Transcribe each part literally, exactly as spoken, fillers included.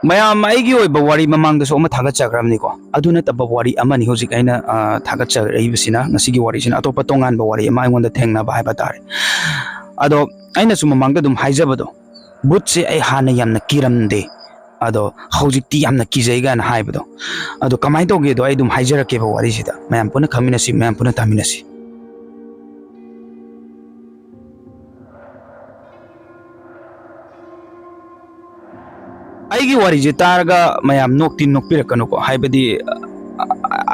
ꯃꯌꯥꯝ, ꯑꯩꯒꯤ ꯑꯣꯏꯕ ꯋꯥꯔꯤ ꯃꯃꯥꯡꯗꯁꯨ ꯑꯃ ꯊꯥꯒꯠꯆꯈ꯭ꯔꯕꯅꯤꯀꯣ꯫ ꯑꯗꯨ ꯅꯠꯇꯕ ꯋꯥꯔꯤ ꯑꯃꯅꯤ ꯍꯧꯖꯤꯛ ꯑꯩꯅ, ꯑ, ꯊꯥꯒꯠꯆꯔꯛꯏꯕꯁꯤꯅ, ꯉꯁꯤꯒꯤ ꯋꯥꯔꯤꯁꯤꯅ ꯑꯇꯣꯞꯄ ꯇꯣꯉꯥꯟꯕ ꯋꯥꯔꯤ ꯑꯃ ꯑꯩꯉꯣꯟꯗ ꯊꯦꯡꯅꯕ ꯍꯥꯏꯕ ꯇꯥꯔꯦ꯫ ꯑꯗꯣ ꯑꯩꯅꯁꯨ ꯃꯃꯥꯡꯗ ꯑꯗꯨꯝ ꯍꯥꯏꯖꯕꯗꯣ, ꯕꯨꯠꯁꯦ ꯑꯩ ꯍꯥꯟꯅ ꯌꯥꯝꯅ ꯀꯤꯔꯝꯗꯦ, ꯑꯗꯣ ꯍꯧꯖꯤꯛꯇꯤ ꯌꯥꯝꯅ ꯀꯤꯖꯩ ꯀꯥꯏꯅ ꯍꯥꯏꯕꯗꯣ꯫ ꯑꯗꯣ ꯀꯃꯥꯏꯅ ꯇꯧꯒꯦꯗꯣ ꯑꯩ ꯑꯗꯨꯝ ꯍꯥꯏꯖꯔꯛꯀꯦꯕ ꯋꯥꯔꯤꯁꯤꯗ꯫ ꯃꯌꯥꯝ ꯄꯨꯟꯅ ꯈꯪꯃꯤꯟꯅꯁꯤ, ꯃꯌꯥꯝ ꯄꯨꯟꯅ ꯇꯥꯃꯤꯟꯅꯁꯤ꯫ ꯑꯩꯒꯤ ꯋꯥꯔꯤꯁꯦ ꯇꯥꯔꯒ ꯃꯌꯥꯝ ꯅꯣꯛꯇꯤ ꯅꯣꯛꯄꯤꯔꯛꯀꯅꯨꯀꯣ, ꯍꯥꯏꯕꯗꯤ, ꯑ,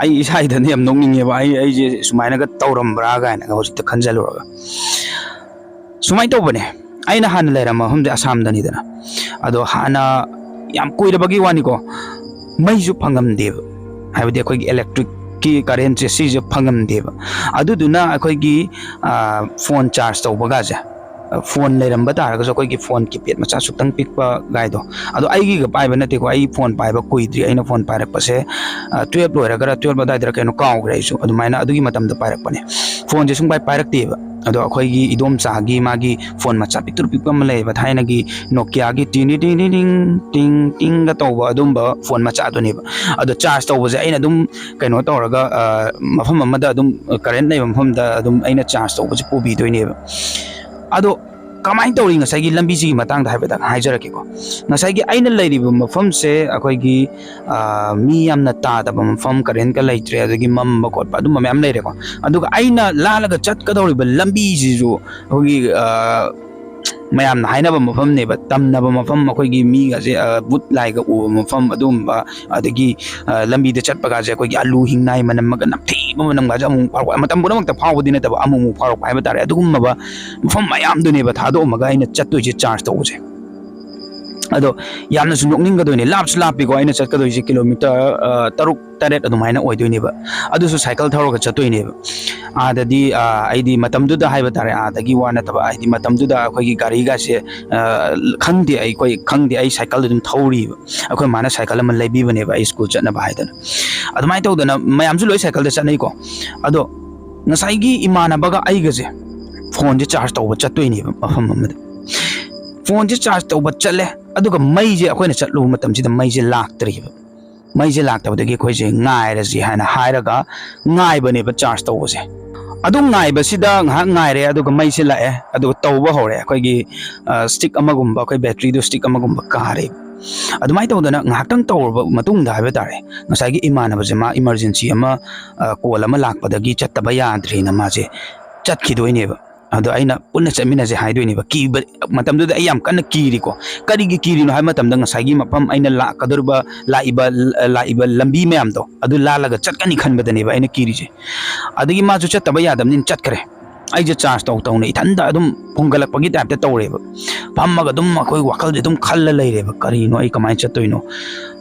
ꯑꯩ ꯏꯁꯥ ꯏꯊꯟꯇ ꯌꯥꯝ ꯅꯣꯛꯅꯤꯡꯉꯦꯕ, ꯑꯩ, ꯑꯩꯁꯦ ꯁꯨꯃꯥꯏꯅꯒ ꯇꯧꯔꯝꯕ꯭ꯔꯥ ꯀꯥꯏꯅꯒ ꯍꯧꯖꯤꯛꯇ ꯈꯟꯖꯜꯂꯨꯔꯒ꯫ ꯁꯨꯃꯥꯏꯅ ꯇꯧꯕꯅꯦ, ꯑꯩꯅ ꯍꯥꯟꯅ ꯂꯩꯔꯝꯕ ꯃꯐꯝꯁꯦ ꯑꯁꯥꯝꯗꯅꯤꯗꯅ, ꯑꯗꯣ ꯍꯥꯟꯅ ꯌꯥꯝ ꯀꯨꯏꯔꯕꯒꯤ ꯋꯥꯅꯤꯀꯣ, ꯃꯩꯁꯨ ꯐꯪꯉꯝꯗꯦꯕ, ꯍꯥꯏꯕꯗꯤ ꯑꯩꯈꯣꯏꯒꯤ ꯏꯂꯦꯛꯇ꯭ꯔꯤꯛꯀꯤ ꯀꯔꯦꯟꯁꯦ ꯁꯤꯁꯦ ꯐꯪꯉꯝꯗꯦꯕ꯫ ꯑꯗꯨꯗꯨꯅ ꯑꯩꯈꯣꯏꯒꯤ, ꯑ, ꯐꯣꯟ ꯆꯥꯔꯖ ꯇꯧꯕꯒꯁꯦ, ꯐꯣꯟ ꯂꯩꯔꯝꯕ ꯇꯥꯔꯒꯁꯨ ꯑꯩꯈꯣꯏꯒꯤ ꯐꯣꯟ ꯀꯤꯄꯦꯗ ꯃꯆꯥ ꯁꯨꯛꯇꯪ ꯄꯤꯛꯄ ꯒꯥꯏꯗꯣ, ꯑꯗꯣ ꯑꯩꯒꯤꯒ ꯄꯥꯏꯕ ꯅꯠꯇꯦꯀꯣ, ꯑꯩ ꯐꯣꯟ ꯄꯥꯏꯕ ꯀꯨꯏꯗ꯭ꯔꯤ, ꯑꯩꯅ ꯐꯣꯟ ꯄꯥꯏꯔꯛꯄꯁꯦ, ꯑ, ꯇꯨꯌꯦꯜꯞ ꯂꯣꯏꯔꯒꯔ ꯇꯨꯌꯦꯜꯞ ꯑꯗꯥꯏꯗꯔ ꯀꯩꯅꯣ ꯀꯥꯎꯈ꯭ꯔꯦ ꯑꯩꯁꯨ, ꯑꯗꯨꯃꯥꯏꯅ ꯑꯗꯨꯒꯤ ꯃꯇꯝꯗ ꯄꯥꯏꯔꯛꯄꯅꯦ꯫ ꯐꯣꯟꯁꯦ ꯁꯨꯡꯄꯥꯏ ꯄꯥꯏꯔꯛꯇꯦꯕ꯫ ꯑꯗꯣ ꯑꯩꯈꯣꯏꯒꯤ ꯏꯗꯣꯝꯆꯥꯒꯤ ꯃꯥꯒꯤ ꯐꯣꯟ ꯃꯆꯥ ꯄꯤꯛꯇ꯭ꯔꯨ ꯄꯤꯛꯄ ꯑꯃ ꯂꯩꯌꯦꯕ, ꯊꯥꯏꯅꯒꯤ ꯅꯣꯀꯤꯌꯥꯒꯤ ꯇꯤꯡ ꯇꯤꯡ ꯇꯤꯡ ꯇꯤꯡ ꯇꯤꯡꯒ ꯇꯧꯕ ꯑꯗꯨꯝꯕ ꯐꯣꯟ ꯃꯆꯥꯗꯨꯅꯦꯕ꯫ ꯑꯗꯣ ꯆꯥꯔꯖ ꯇꯧꯕꯁꯦ ꯑꯩꯅ ꯑꯗꯨꯝ ꯀꯩꯅꯣ ꯇꯧꯔꯒ, ꯑ, ꯃꯐꯝ ꯑꯃꯗ ꯑꯗꯨꯝ, ꯀꯔꯦꯟ ꯂꯩꯕ ꯃꯐꯝꯗ ꯑꯗꯨꯝ ꯑꯩꯅ ꯆꯥꯔꯖ ꯇꯧꯕꯁꯦ ꯄꯨꯕꯤꯗꯣꯏꯅꯦꯕ꯫ ꯑꯗꯣ ꯀꯃꯥꯏꯅ ꯇꯧꯔꯤ ꯉꯁꯥꯏꯒꯤ ꯂꯝꯕꯤꯁꯤꯒꯤ ꯃꯇꯥꯡꯗ ꯍꯥꯏꯐꯦꯠꯇꯪ ꯍꯥꯏꯖꯔꯛꯀꯦꯀꯣ꯫ ꯉꯁꯥꯏꯒꯤ ꯑꯩꯅ ꯂꯩꯔꯤꯕ ꯃꯐꯝꯁꯦ ꯑꯩꯈꯣꯏꯒꯤ, ꯑ, ꯃꯤ ꯌꯥꯝꯅ ꯇꯥꯗꯕ ꯃꯐꯝ, ꯀꯔꯦꯟꯀ ꯂꯩꯇ꯭ꯔꯦ, ꯑꯗꯒꯤ ꯃꯝꯕ ꯈꯣꯠꯄ ꯑꯗꯨꯝꯕ ꯃꯌꯥꯝ ꯂꯩꯔꯦꯀꯣ꯫ ꯑꯗꯨꯒ ꯑꯩꯅ ꯂꯥꯜꯂꯒ ꯆꯠꯀꯗꯧꯔꯤꯕ ꯂꯝꯕꯤꯁꯤꯁꯨ ꯑꯩꯈꯣꯏꯒꯤ, ꯑ, ꯃꯌꯥꯝꯅ ꯍꯥꯏꯅꯕ ꯃꯐꯝꯅꯦꯕ, ꯇꯝꯅꯕ ꯃꯐꯝ, ꯑꯩꯈꯣꯏꯒꯤ ꯃꯤꯒꯁꯦ, ꯑ, ꯕꯨꯠ ꯂꯥꯏꯒ ꯎꯕ ꯃꯐꯝ ꯑꯗꯨꯒꯨꯝꯕ, ꯑꯗꯒꯤ, ꯑ, ꯂꯝꯕꯤꯗ ꯆꯠꯄꯒꯁꯦ ꯑꯩꯈꯣꯏꯒꯤ ꯑꯂꯨ ꯍꯤꯡꯅꯥꯏ ꯃꯅꯝꯒ ꯅꯝꯊꯤꯕ ꯃꯅꯝꯒꯁꯦ ꯑꯃꯨꯛ ꯐꯥꯎꯔꯛꯄ, ꯃꯇꯝ ꯄꯨꯝꯅꯃꯛꯇ ꯐꯥꯎꯕꯗꯤ ꯅꯠꯇꯕ, ꯑꯃꯨꯛ ꯑꯃꯨꯛ ꯐꯥꯎꯔꯛꯄ ꯍꯥꯏꯕ ꯇꯥꯔꯦ꯫ ꯑꯗꯨꯒꯨꯝꯂꯕ ꯃꯐꯝ ꯃꯌꯥꯝꯗꯨꯅꯦꯕ ꯊꯥꯗꯣꯛꯑꯝꯃꯒ ꯑꯩꯅ ꯆꯠꯇꯣꯏꯁꯦ ꯆꯥꯔꯖ ꯇꯧꯕꯁꯦ꯫ ꯑꯗꯣ ꯌꯥꯝꯅꯁꯨ ꯅꯣꯛꯅꯤꯡꯒꯗꯣꯏꯅꯦ, ꯂꯥꯞꯁꯨ ꯂꯥꯞꯄꯤꯀꯣ, ꯑꯩꯅ ꯆꯠꯀꯗꯣꯏꯁꯦ ꯀꯤꯂꯣꯃꯤꯇꯔ, ꯑ, ꯇꯔꯨꯛ ꯇꯔꯦꯠ ꯑꯗꯨꯃꯥꯏꯅ ꯑꯣꯏꯗꯣꯏꯅꯦꯕ꯫ ꯑꯗꯨꯁꯨ ꯁꯥꯏꯀꯜ ꯊꯧꯔꯒ ꯆꯠꯇꯣꯏꯅꯦꯕ꯫ ꯑꯥꯗꯗꯤ, ꯑ, ꯑꯩꯗꯤ ꯃꯇꯝꯗꯨꯗ ꯍꯥꯏꯕ ꯇꯥꯔꯦ, ꯑꯥꯗꯒꯤ ꯋꯥ ꯅꯠꯇꯕ, ꯍꯥꯏꯗꯤ ꯃꯇꯝꯗꯨꯗ ꯑꯩꯈꯣꯏꯒꯤ ꯒꯥꯔꯤꯒꯥꯁꯦ, ꯑ, ꯈꯪꯗꯦ, ꯑꯩꯈꯣꯏ ꯈꯪꯗꯦ, ꯑꯩ ꯁꯥꯏꯀꯜ ꯑꯗꯨꯝ ꯊꯧꯔꯤꯕ꯫ ꯑꯩꯈꯣꯏ ꯃꯥꯅ ꯁꯥꯏꯀꯜ ꯑꯃ ꯂꯩꯕꯤꯕꯅꯦꯕ ꯑꯩ ꯁ꯭ꯀꯨꯜ ꯆꯠꯅꯕ ꯍꯥꯏꯗꯅ꯫ ꯑꯗꯨꯃꯥꯏꯅ ꯇꯧꯗꯅ ꯃꯌꯥꯝꯁꯨ ꯂꯣꯏ ꯁꯥꯏꯀꯜꯗ ꯆꯠꯅꯩꯀꯣ꯫ ꯑꯗꯣ ꯉꯁꯥꯏꯒꯤ ꯏꯃꯥꯟꯅꯕꯒ ꯑꯩꯒꯁꯦ ꯐꯣꯟꯁꯦ ꯆꯥꯔꯖ ꯇꯧꯕ ꯆꯠꯇꯣꯏꯅꯦꯕ ꯃꯐꯝ ꯑꯃꯗ꯫ ꯐꯣꯟꯁꯦ ꯆꯥꯔꯖ ꯇꯧꯕ ꯆꯠꯂꯦ꯫ ꯑꯗꯨꯒ ꯃꯩꯁꯦ ꯑꯩꯈꯣꯏꯅ ꯆꯠꯂꯨꯕ ꯃꯇꯝꯁꯤꯗ ꯃꯩꯁꯦ ꯂꯥꯛꯇ꯭ꯔꯤꯕ꯫ ꯃꯩꯁꯦ ꯂꯥꯛꯇꯕꯗꯒꯤ ꯑꯩꯈꯣꯏꯁꯦ ꯉꯥꯏꯔꯁꯤ ꯍꯥꯏꯅ ꯍꯥꯏꯔꯒ ꯉꯥꯏꯕꯅꯦꯕ ꯆꯥꯔꯖ ꯇꯧꯕꯁꯦ꯫ ꯑꯗꯨ ꯉꯥꯏꯕꯁꯤꯗ ꯉꯥꯏꯍꯥꯛ ꯉꯥꯏꯔꯦ, ꯑꯗꯨꯒ ꯃꯩꯁꯦ ꯂꯥꯛꯑꯦ, ꯑꯗꯨꯒ ꯇꯧꯕ ꯍꯧꯔꯦ꯫ ꯑꯩꯈꯣꯏꯒꯤ ꯁ꯭ꯇꯤꯛ ꯑꯃꯒꯨꯝꯕ, ꯑꯩꯈꯣꯏ ꯕꯦꯇ꯭ꯔꯤꯗꯨ ꯁ꯭ꯇꯤꯛ ꯑꯃꯒꯨꯝꯕ ꯀꯥꯔꯦ꯫ ꯑꯗꯨꯃꯥꯏꯅ ꯇꯧꯗꯅ ꯉꯥꯏꯍꯥꯛꯇꯪ ꯇꯧꯔꯕ ꯃꯇꯨꯡꯗ ꯍꯥꯏꯕ ꯇꯥꯔꯦ, ꯉꯁꯥꯏꯒꯤ ꯏꯃꯥꯟꯅꯕꯁꯦ ꯃꯥ ꯏꯃꯥꯔꯖꯦꯟꯁꯤ ꯑꯃ, ꯀꯣꯜ ꯑꯃ ꯂꯥꯛꯄꯗꯒꯤ ꯆꯠꯇꯕ ꯌꯥꯗ꯭ꯔꯦꯅ ꯃꯥꯁꯦ ꯆꯠꯈꯤꯗꯣꯏꯅꯦꯕ꯫ ꯑꯗꯣ ꯑꯩꯅ ꯄꯨꯟꯅ ꯆꯠꯃꯤꯟꯅꯁꯦ ꯍꯥꯏꯗꯣꯏꯅꯦꯕ꯫ ꯀꯤꯕ ꯃꯇꯝꯗꯨꯗ ꯑꯩ ꯌꯥꯝ ꯀꯟꯅ ꯀꯤꯔꯤꯀꯣ꯫ ꯀꯔꯤꯒꯤ ꯀꯤꯔꯤꯅꯣ ꯍꯥꯏꯕ ꯃꯇꯝꯗ ꯉꯁꯥꯏꯒꯤ ꯃꯐꯝ ꯑꯩꯅ ꯂꯥꯛꯀꯗꯧꯔꯤꯕ, ꯂꯥꯛꯏꯕ, ꯂꯥꯛꯏꯕ ꯂꯝꯕꯤ ꯃꯌꯥꯝꯗꯣ ꯑꯗꯨ ꯂꯥꯜꯂꯒ ꯆꯠꯀꯅꯤ ꯈꯟꯕꯗꯅꯦꯕ ꯑꯩꯅ ꯀꯤꯔꯤꯁꯦ꯫ ꯑꯗꯒꯤ ꯃꯥꯁꯨ ꯆꯠꯇꯕ ꯌꯥꯗꯕꯅꯤꯅ ꯆꯠꯈ꯭ꯔꯦ꯫ ꯑꯩꯁꯦ ꯆꯥꯔꯖ ꯇꯧ ꯇꯧꯅ ꯏꯊꯟꯗ ꯑꯗꯨꯝ ꯐꯨꯝꯒꯠꯂꯛꯄꯒꯤ ꯇꯥꯏꯞꯇ ꯇꯧꯔꯦꯕ꯫ ꯐꯝꯃꯒ ꯑꯗꯨꯝ ꯑꯩꯈꯣꯏ ꯋꯥꯈꯜꯁꯦ ꯑꯗꯨꯝ ꯈꯜꯂ ꯂꯩꯔꯦꯕ, ꯀꯔꯤꯅꯣ, ꯑꯩ ꯀꯃꯥꯏꯅ ꯆꯠꯇꯣꯏꯅꯣ?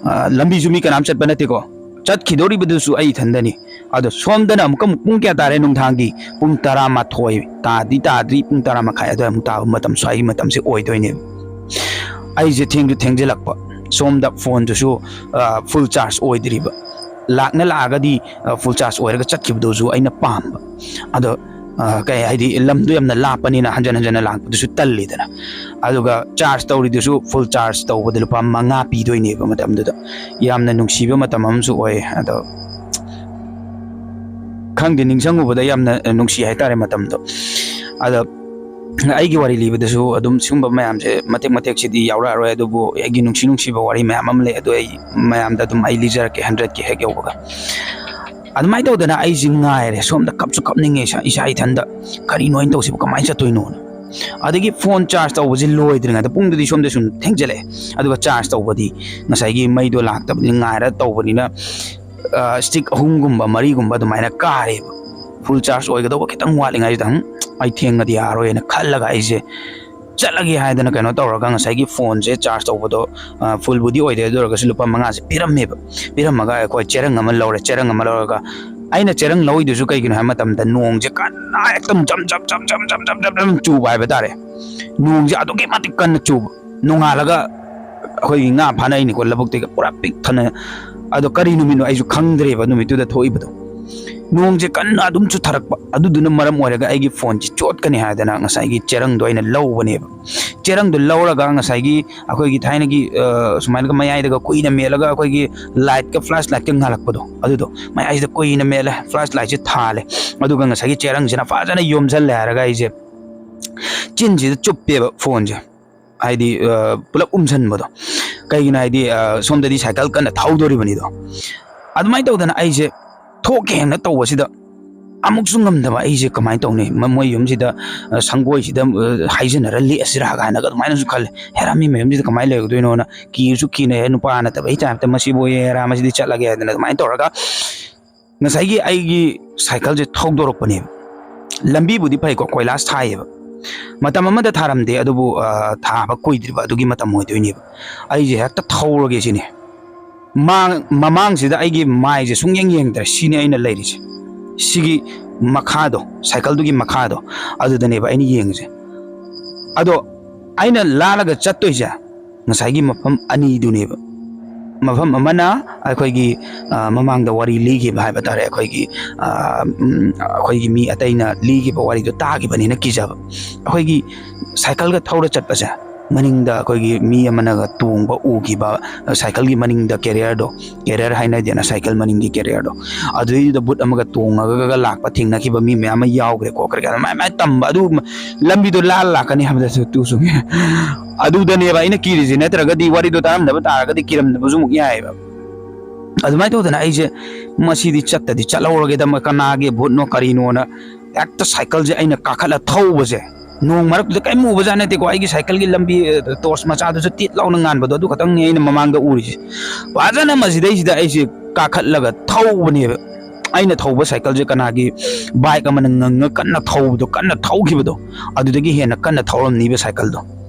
ꯑ, ꯂꯝꯕꯤꯁꯨ ꯃꯤ ꯀꯅꯥꯝ ꯆꯠꯄ ꯅꯠꯇꯦꯀꯣ꯫ ꯆꯠꯈꯤꯗꯧꯔꯤꯕꯗꯨꯁꯨ ꯑꯩ ꯏꯊꯟꯗꯅꯤ꯫ ꯑꯗꯣ ꯁꯣꯝꯗꯅ ꯑꯃꯨꯛꯀ ꯑꯃꯨꯛ ꯄꯨꯡ ꯀꯌꯥ ꯇꯥꯔꯦ? ꯅꯨꯡꯗꯥꯡꯒꯤ ꯄꯨꯡ ꯇꯔꯥꯃꯥꯊꯣꯏ ꯇꯥꯗꯤ ꯇꯥꯗ꯭ꯔꯤ, ꯄꯨꯡ ꯇꯔꯥ ꯃꯈꯥꯏ ꯑꯗꯨꯋꯥꯏ ꯑꯃꯨꯛ ꯇꯥꯕ ꯃꯇꯝ, ꯁ꯭ꯋꯥꯏꯒꯤ ꯃꯇꯝꯁꯦ ꯑꯣꯏꯗꯣꯏꯅꯦꯕ꯫ ꯑꯩꯁꯦ ꯊꯦꯡꯁꯨ ꯊꯦꯡꯖꯤꯜꯂꯛꯄ, ꯁꯣꯝꯗ ꯐꯣꯟꯗꯨꯁꯨ, ꯑ, ꯐꯨꯜ ꯆꯥꯔꯖ ꯑꯣꯏꯗ꯭ꯔꯤꯕ꯫ ꯂꯥꯛꯅ ꯂꯥꯛꯑꯒꯗꯤ, ꯑ, ꯐꯨꯜ ꯆꯥꯔꯖ ꯑꯣꯏꯔꯒ ꯆꯠꯈꯤꯕꯗꯨꯁꯨ ꯑꯩꯅ ꯄꯥꯝꯕ꯫ ꯑꯗꯣ, ꯑ, ꯀꯩ ꯍꯥꯏꯗꯤ, ꯂꯝꯗꯣ ꯌꯥꯝꯅ ꯂꯥꯞꯄꯅꯤꯅ ꯍꯟꯖꯟ ꯍꯟꯖꯟꯅ ꯂꯥꯛꯄꯗꯨꯁꯨ ꯇꯜꯂꯤꯗꯅ꯫ ꯑꯗꯨꯒ ꯆꯥꯔꯖ ꯇꯧꯔꯤꯗꯨꯁꯨ ꯐꯨꯜ ꯆꯥꯔꯖ ꯇꯧꯕꯗ ꯂꯨꯄꯥ ꯃꯉꯥ ꯄꯤꯗꯣꯏꯅꯦꯕ ꯃꯇꯝꯗꯨꯗ꯫ ꯌꯥꯝꯅ ꯅꯨꯡꯁꯤꯕ ꯃꯇꯝ ꯑꯃꯁꯨ ꯑꯣꯏ꯫ ꯑꯗꯣ ꯈꯪꯗꯦ, ꯅꯤꯡꯁꯤꯡꯉꯨꯕꯗ ꯌꯥꯝꯅ ꯅꯨꯡꯁꯤ ꯍꯥꯏꯇꯥꯔꯦ ꯃꯇꯝꯗꯣ꯫ ꯑꯗꯣ ꯑꯩꯒꯤ ꯋꯥꯔꯤ ꯂꯤꯕꯗꯁꯨ ꯑꯗꯨꯝ ꯁꯤꯒꯨꯝꯕ ꯃꯌꯥꯝꯁꯦ, ꯃꯇꯦꯛ ꯃꯇꯦꯛꯁꯤꯗꯤ ꯌꯥꯎꯔꯛꯑꯔꯣꯏ, ꯑꯗꯨꯕꯨ ꯑꯩꯒꯤ ꯅꯨꯡꯁꯤ ꯅꯨꯡꯁꯤꯕ ꯋꯥꯔꯤ ꯃꯌꯥꯝ ꯑꯃ ꯂꯩ, ꯑꯗꯨ ꯑꯩ ꯃꯌꯥꯝꯗ ꯑꯗꯨꯝ ꯑꯩ ꯂꯤꯖꯔꯛꯀꯦ ꯍꯟꯗ꯭ꯔꯦꯠꯀꯤ ꯍꯦꯛ ꯌꯧꯕꯒ꯫ ꯑꯗꯨꯃꯥꯏꯅ ꯇꯧꯗꯅ ꯑꯩꯁꯤ ꯉꯥꯏꯔꯦ, ꯁꯣꯝꯗ ꯀꯞꯁꯨ ꯀꯞꯅꯤꯡꯉꯦ ꯏꯁꯥ, ꯏꯁꯥ ꯏꯊꯟꯗ, "ꯀꯔꯤꯅꯣ ꯑꯩꯅ ꯇꯧꯁꯤꯕꯨ, ꯀꯃꯥꯏꯅ ꯆꯠꯇꯣꯏꯅꯣꯅ?" ꯑꯗꯒꯤ ꯐꯣꯟ ꯆꯥꯔꯖ ꯇꯧꯕꯁꯤ ꯂꯣꯏꯗ꯭ꯔꯤꯉꯩꯗ, ꯄꯨꯡꯗꯨꯗꯤ ꯁꯣꯝꯗ ꯁꯨꯝ ꯊꯦꯡꯖꯤꯜꯂꯛꯑꯦ, ꯑꯗꯨꯒ ꯆꯥꯔꯖ ꯇꯧꯕꯗꯤ ꯉꯁꯥꯏꯒꯤ ꯃꯩꯗꯣ ꯂꯥꯛꯇꯕꯅꯤꯅ ꯉꯥꯏꯔ ꯇꯧꯕꯅꯤꯅ, ꯑ, ꯁ꯭ꯇꯤꯛ ꯑꯍꯨꯝꯒꯨꯝꯕ ꯃꯔꯤꯒꯨꯝꯕ ꯑꯗꯨꯃꯥꯏꯅ ꯀꯥꯔꯦꯕ꯫ ꯐꯨꯜ ꯆꯥꯔꯖ ꯑꯣꯏꯒꯗꯧꯕ ꯈꯤꯇꯪ ꯋꯥꯠꯂꯤꯉꯩꯁꯤꯗ, "ꯍꯝ, ꯑꯩ ꯊꯦꯡꯉꯗꯤ ꯌꯥꯔꯣꯏꯅ" ꯈꯜꯂꯒ ꯑꯩꯁꯦ ꯆꯠꯂꯒꯦ ꯍꯥꯏꯗꯅ ꯀꯩꯅꯣ ꯇꯧꯔꯒ ꯉꯁꯥꯏꯒꯤ ꯐꯣꯟꯁꯦ ꯆꯥꯔꯖ ꯇꯧꯕꯗꯣ, ꯑ, ꯐꯨꯜꯕꯨꯗꯤ ꯑꯣꯏꯗꯦ, ꯑꯗꯨ ꯑꯣꯏꯔꯒꯁꯨ ꯂꯨꯄꯥ ꯃꯉꯥꯁꯦ ꯄꯤꯔꯝꯃꯦꯕ꯫ ꯄꯤꯔꯝꯃꯒ ꯑꯩꯈꯣꯏ ꯆꯦꯔꯪ ꯑꯃ ꯂꯧꯔꯦ꯫ ꯆꯦꯔꯪ ꯑꯃ ꯂꯧꯔꯒ, ꯑꯩꯅ ꯆꯦꯔꯪ ꯂꯧꯔꯤꯗꯨꯁꯨ ꯀꯩꯒꯤꯅꯣ ꯍꯥꯏꯕ ꯃꯇꯝꯗ ꯅꯣꯡꯁꯦ ꯀꯟꯅ ꯍꯦꯛꯇ ꯖꯝ ꯖꯝ ꯖꯝ ꯖꯝ ꯖꯝ ꯖꯝ ꯖꯝ ꯖꯝ ꯖꯝ ꯆꯨꯕ ꯍꯥꯏꯕ ꯇꯥꯔꯦ꯫ ꯅꯣꯡꯁꯦ ꯑꯗꯨꯛꯀꯤ ꯃꯇꯤꯛ ꯀꯟꯅ ꯆꯨꯕ꯫ ꯅꯣꯡꯉꯥꯜꯂꯒ ꯑꯩꯈꯣꯏꯒꯤ ꯉꯥ ꯐꯥꯅꯩꯅꯤꯀꯣ, ꯂꯧꯕꯨꯛꯇꯒꯤ ꯄꯨꯔꯥ ꯄꯤꯛ ꯊꯟꯅ꯫ ꯑꯗꯣ ꯀꯔꯤ ꯅꯨꯃꯤꯠꯅꯣ ꯑꯩꯁꯨ ꯈꯪꯗ꯭ꯔꯦꯕ ꯅꯨꯃꯤꯠꯇꯨꯗ ꯊꯣꯛꯏꯕꯗꯣ꯫ ꯅꯣꯡꯁꯦ ꯀꯟꯅ ꯑꯗꯨꯝ ꯆꯨꯊꯔꯛꯄ, ꯑꯗꯨꯗꯨꯅ ꯃꯔꯝ ꯑꯣꯏꯔꯒ ꯑꯩꯒꯤ ꯐꯣꯟꯁꯦ ꯆꯣꯠꯀꯅꯤ ꯍꯥꯏꯗꯅ ꯉꯁꯥꯏꯒꯤ ꯆꯦꯔꯪꯗꯣ ꯑꯩꯅ ꯂꯧꯕꯅꯦꯕ꯫ ꯆꯦꯔꯪꯗꯣ ꯂꯧꯔꯒ ꯉꯁꯥꯏꯒꯤ ꯑꯩꯈꯣꯏꯒꯤ ꯊꯥꯏꯅꯒꯤ, ꯑ, ꯁꯨꯃꯥꯏꯅꯒ ꯃꯌꯥꯏꯗꯒ ꯀꯨꯏꯅ ꯃꯦꯠꯂꯒ ꯑꯩꯈꯣꯏꯒꯤ ꯂꯥꯏꯠꯀ, ꯐ꯭ꯂꯥꯁ ꯂꯥꯏꯠꯀ ꯉꯥꯜꯂꯛꯄꯗꯣ, ꯑꯗꯨꯗꯣ ꯃꯌꯥꯏꯁꯤꯗ ꯀꯨꯏꯅ ꯃꯦꯠꯂꯦ, ꯐ꯭ꯂꯥꯁ ꯂꯥꯏꯠꯁꯦ ꯊꯥꯜꯂꯦ꯫ ꯑꯗꯨꯒ ꯉꯁꯥꯏꯒꯤ ꯆꯦꯔꯪꯁꯤꯅ ꯐꯖꯅ ꯌꯣꯝꯁꯜꯂꯦ ꯍꯥꯏꯔꯒ ꯑꯩꯁꯦ ꯆꯤꯟꯁꯤꯗ ꯆꯨꯞꯄꯦꯕ ꯐꯣꯟꯁꯦ꯫ ꯍꯥꯏꯗꯤ, ꯑ, ꯄꯨꯂꯞ ꯎꯝꯁꯟꯕꯗꯣ꯫ ꯀꯩꯒꯤꯅꯣ ꯍꯥꯏꯗꯤ, ꯑ, ꯁꯣꯝꯗꯗꯤ ꯁꯥꯏꯀꯜ ꯀꯟꯅ ꯊꯧꯗꯣꯔꯤꯕꯅꯤꯗꯣ꯫ ꯑꯗꯨꯃꯥꯏꯅ ꯇꯧꯗꯅ ꯑꯩꯁꯦ ꯊꯣꯛꯀꯦ ꯍꯦꯛꯅ ꯇꯧꯕꯁꯤꯗ ꯑꯃꯨꯛꯁꯨ ꯉꯝꯗꯕ꯫ ꯑꯩꯁꯦ ꯀꯃꯥꯏꯅ ꯇꯧꯅꯤ? ꯃ-, ꯃꯣꯏ ꯌꯨꯝꯁꯤꯗ, ꯑ, ꯁꯪꯒꯣꯏꯁꯤꯗ, ꯑ, ꯍꯥꯏꯖꯤꯟꯅꯔ ꯂꯦꯛꯑꯁꯤꯔꯥ ꯀꯥꯏꯅꯒ ꯑꯗꯨꯃꯥꯏꯅꯁꯨ ꯈꯜꯂꯦ꯫ ꯍꯦꯔꯥ, ꯃꯤ ꯃꯌꯨꯝꯁꯤꯗ ꯀꯃꯥꯏꯅ ꯂꯩꯔꯨꯗꯣꯏꯅꯣꯅ ꯀꯤꯁꯨ ꯀꯤꯅꯩ꯫ ꯅꯨꯄꯥ ꯅꯠꯇꯕꯒꯤ ꯇꯥꯏꯞꯇ ꯃꯁꯤꯕꯨ, ꯍꯦꯔꯥ, ꯃꯁꯤꯗꯤ ꯆꯠꯂꯒꯦ ꯍꯥꯏꯗꯅ ꯑꯗꯨꯃꯥꯏꯅ ꯇꯧꯔꯒ ꯉꯁꯥꯏꯒꯤ ꯑꯩꯒꯤ ꯁꯥꯏꯀꯜꯁꯦ ꯊꯧꯗꯣꯔꯛꯄꯅꯦꯕ꯫ ꯂꯝꯕꯤꯕꯨꯗꯤ ꯐꯩꯀꯣ, ꯀꯣꯏꯂꯥꯁ ꯊꯥꯏꯌꯦꯕ꯫ ꯃꯇꯝ ꯑꯃꯗ ꯊꯥꯔꯝꯗꯦ, ꯑꯗꯨꯕꯨ, ꯑ, ꯊꯥꯕ ꯀꯨꯏꯗ꯭ꯔꯤꯕ ꯑꯗꯨꯒꯤ ꯃꯇꯝ ꯑꯣꯏꯗꯣꯏꯅꯦꯕ꯫ ꯑꯩꯁꯦ ꯍꯦꯛꯇ ꯊꯧꯔꯒꯦ ꯁꯤꯅꯤ꯫ ꯃꯥꯡ-, ꯃꯃꯥꯡꯁꯤꯗ ꯑꯩꯒꯤ ꯃꯥꯏꯁꯦ ꯁꯨꯡꯌꯦꯡ ꯌꯦꯡꯗ꯭ꯔꯦ꯫ ꯁꯤꯅꯤ ꯑꯩꯅ ꯂꯩꯔꯤꯁꯦ꯫ ꯁꯤꯒꯤ ꯃꯈꯥꯗꯣ, ꯁꯥꯏꯀꯜꯗꯨꯒꯤ ꯃꯈꯥꯗꯣ, ꯑꯗꯨꯗꯅꯦꯕ ꯑꯩꯅ ꯌꯦꯡꯉꯤꯁꯦ꯫ ꯑꯗꯣ ꯑꯩꯅ ꯂꯥꯜꯂꯒ ꯆꯠꯇꯣꯏꯁꯦ ꯉꯁꯥꯏꯒꯤ ꯃꯐꯝ ꯑꯅꯤꯗꯨꯅꯦꯕ꯫ ꯃꯐꯝ ꯑꯃꯅ ꯑꯩꯈꯣꯏꯒꯤ, ꯑ, ꯃꯃꯥꯡꯗ ꯋꯥꯔꯤ ꯂꯤꯈꯤꯕ ꯍꯥꯏꯕ ꯇꯥꯔꯦ, ꯑꯩꯈꯣꯏꯒꯤ, ꯑ, ꯎꯝ, ꯑꯩꯈꯣꯏꯒꯤ ꯃꯤ ꯑꯇꯩꯅ ꯂꯤꯈꯤꯕ ꯋꯥꯔꯤꯗꯣ ꯇꯥꯈꯤꯕꯅꯤꯅ ꯀꯤꯖꯕ꯫ ꯑꯩꯈꯣꯏꯒꯤ ꯁꯥꯏꯀꯜꯒ ꯊꯧꯔ ꯆꯠꯄꯁꯦ, ꯃꯅꯤꯡꯗ ꯑꯩꯈꯣꯏꯒꯤ ꯃꯤ ꯑꯃꯅꯒ ꯇꯣꯡꯕ ꯎꯈꯤꯕ, ꯁꯥꯏꯀꯜꯒꯤ ꯃꯅꯤꯡꯗ ꯀꯦꯔꯤꯌꯔꯗꯣ, ꯀꯦꯔꯤꯌꯔ ꯍꯥꯏꯅꯗꯦꯅ, ꯁꯥꯏꯀꯜ ꯃꯅꯤꯡꯒꯤ ꯀꯦꯔꯤꯌꯔꯗꯣ, ꯑꯗꯨꯏꯗꯨꯗ ꯕꯨꯠ ꯑꯃꯒ ꯇꯣꯡꯉꯒ ꯂꯥꯛꯄ ꯊꯦꯡꯅꯈꯤꯕ ꯃꯤ ꯃꯌꯥꯝ ꯑꯃ ꯌꯥꯎꯈ꯭ꯔꯦ ꯈꯣꯠꯈ꯭ꯔꯦ ꯀꯥꯏꯅ ꯃꯥꯏ ꯃꯥꯏ ꯇꯝꯕ꯫ ꯑꯗꯨ ꯂꯝꯕꯤꯗꯣ ꯂꯥꯜꯂ ꯂꯥꯛꯀꯅꯤ ꯍꯥꯏꯕꯗꯁꯨ ꯇꯨ ꯆꯨꯡꯉꯦ꯫ ꯑꯗꯨꯗꯅꯦꯕ ꯑꯩꯅ ꯀꯤꯔꯤꯁꯦ, ꯅꯠꯇ꯭ꯔꯒꯗꯤ ꯋꯥꯔꯤꯗꯣ ꯇꯥꯔꯝꯗꯕ ꯇꯥꯔꯒꯗꯤ ꯀꯤꯔꯝꯗꯕꯁꯨ ꯑꯃꯨꯛ ꯌꯥꯏꯑꯕ꯫ ꯑꯗꯨꯃꯥꯏꯅ ꯇꯧꯗꯅ ꯑꯩꯁꯦ ꯃꯁꯤꯗꯤ ꯆꯠꯇꯗꯤ ꯆꯠꯍꯧꯔꯒꯦꯗ, ꯃ-, ꯀꯅꯥꯒꯤ ꯚꯨꯠꯅꯣ ꯀꯔꯤꯅꯣꯅ ꯍꯦꯛꯇ ꯁꯥꯏꯀꯜꯁꯦ ꯑꯩꯅ ꯀꯥꯈꯠꯂ ꯊꯧꯕꯁꯦ꯫ ꯅꯣꯡ ꯃꯔꯛꯇꯨꯗ ꯀꯔꯤꯝ ꯎꯕꯖꯥꯠ ꯅꯠꯇꯦꯀꯣ, ꯑꯩꯒꯤ ꯁꯥꯏꯀꯜꯒꯤ ꯂꯝꯕꯤ, ꯑ, ꯇꯣꯔꯆ ꯃꯆꯥꯗꯨꯁꯨ ꯇꯤꯠ ꯂꯥꯎꯅ ꯉꯥꯟꯕꯗꯣ, ꯑꯗꯨ ꯈꯛꯇꯪꯅꯤ ꯑꯩꯅ ꯃꯃꯥꯡꯗ ꯎꯔꯤꯁꯦ꯫ ꯐꯖꯅ ꯃꯁꯤꯗꯩꯁꯤꯗ ꯑꯩꯁꯦ ꯀꯥꯈꯠꯂꯒ ꯊꯧꯕꯅꯦꯕ꯫ ꯑꯩꯅ ꯊꯧꯕ ꯁꯥꯏꯀꯜꯁꯦ ꯀꯅꯥꯒꯤ ꯕꯥꯏꯛ ꯑꯃꯅ ꯉꯪꯉ ꯀꯟꯅ ꯊꯧꯕꯗꯣ, ꯀꯟꯅ ꯊꯧꯈꯤꯕꯗꯣ, ꯑꯗꯨꯗꯒꯤ ꯍꯦꯟꯅ ꯀꯟꯅ ꯊꯧꯔꯝꯅꯤꯕ ꯁꯥꯏꯀꯜꯗꯣ꯫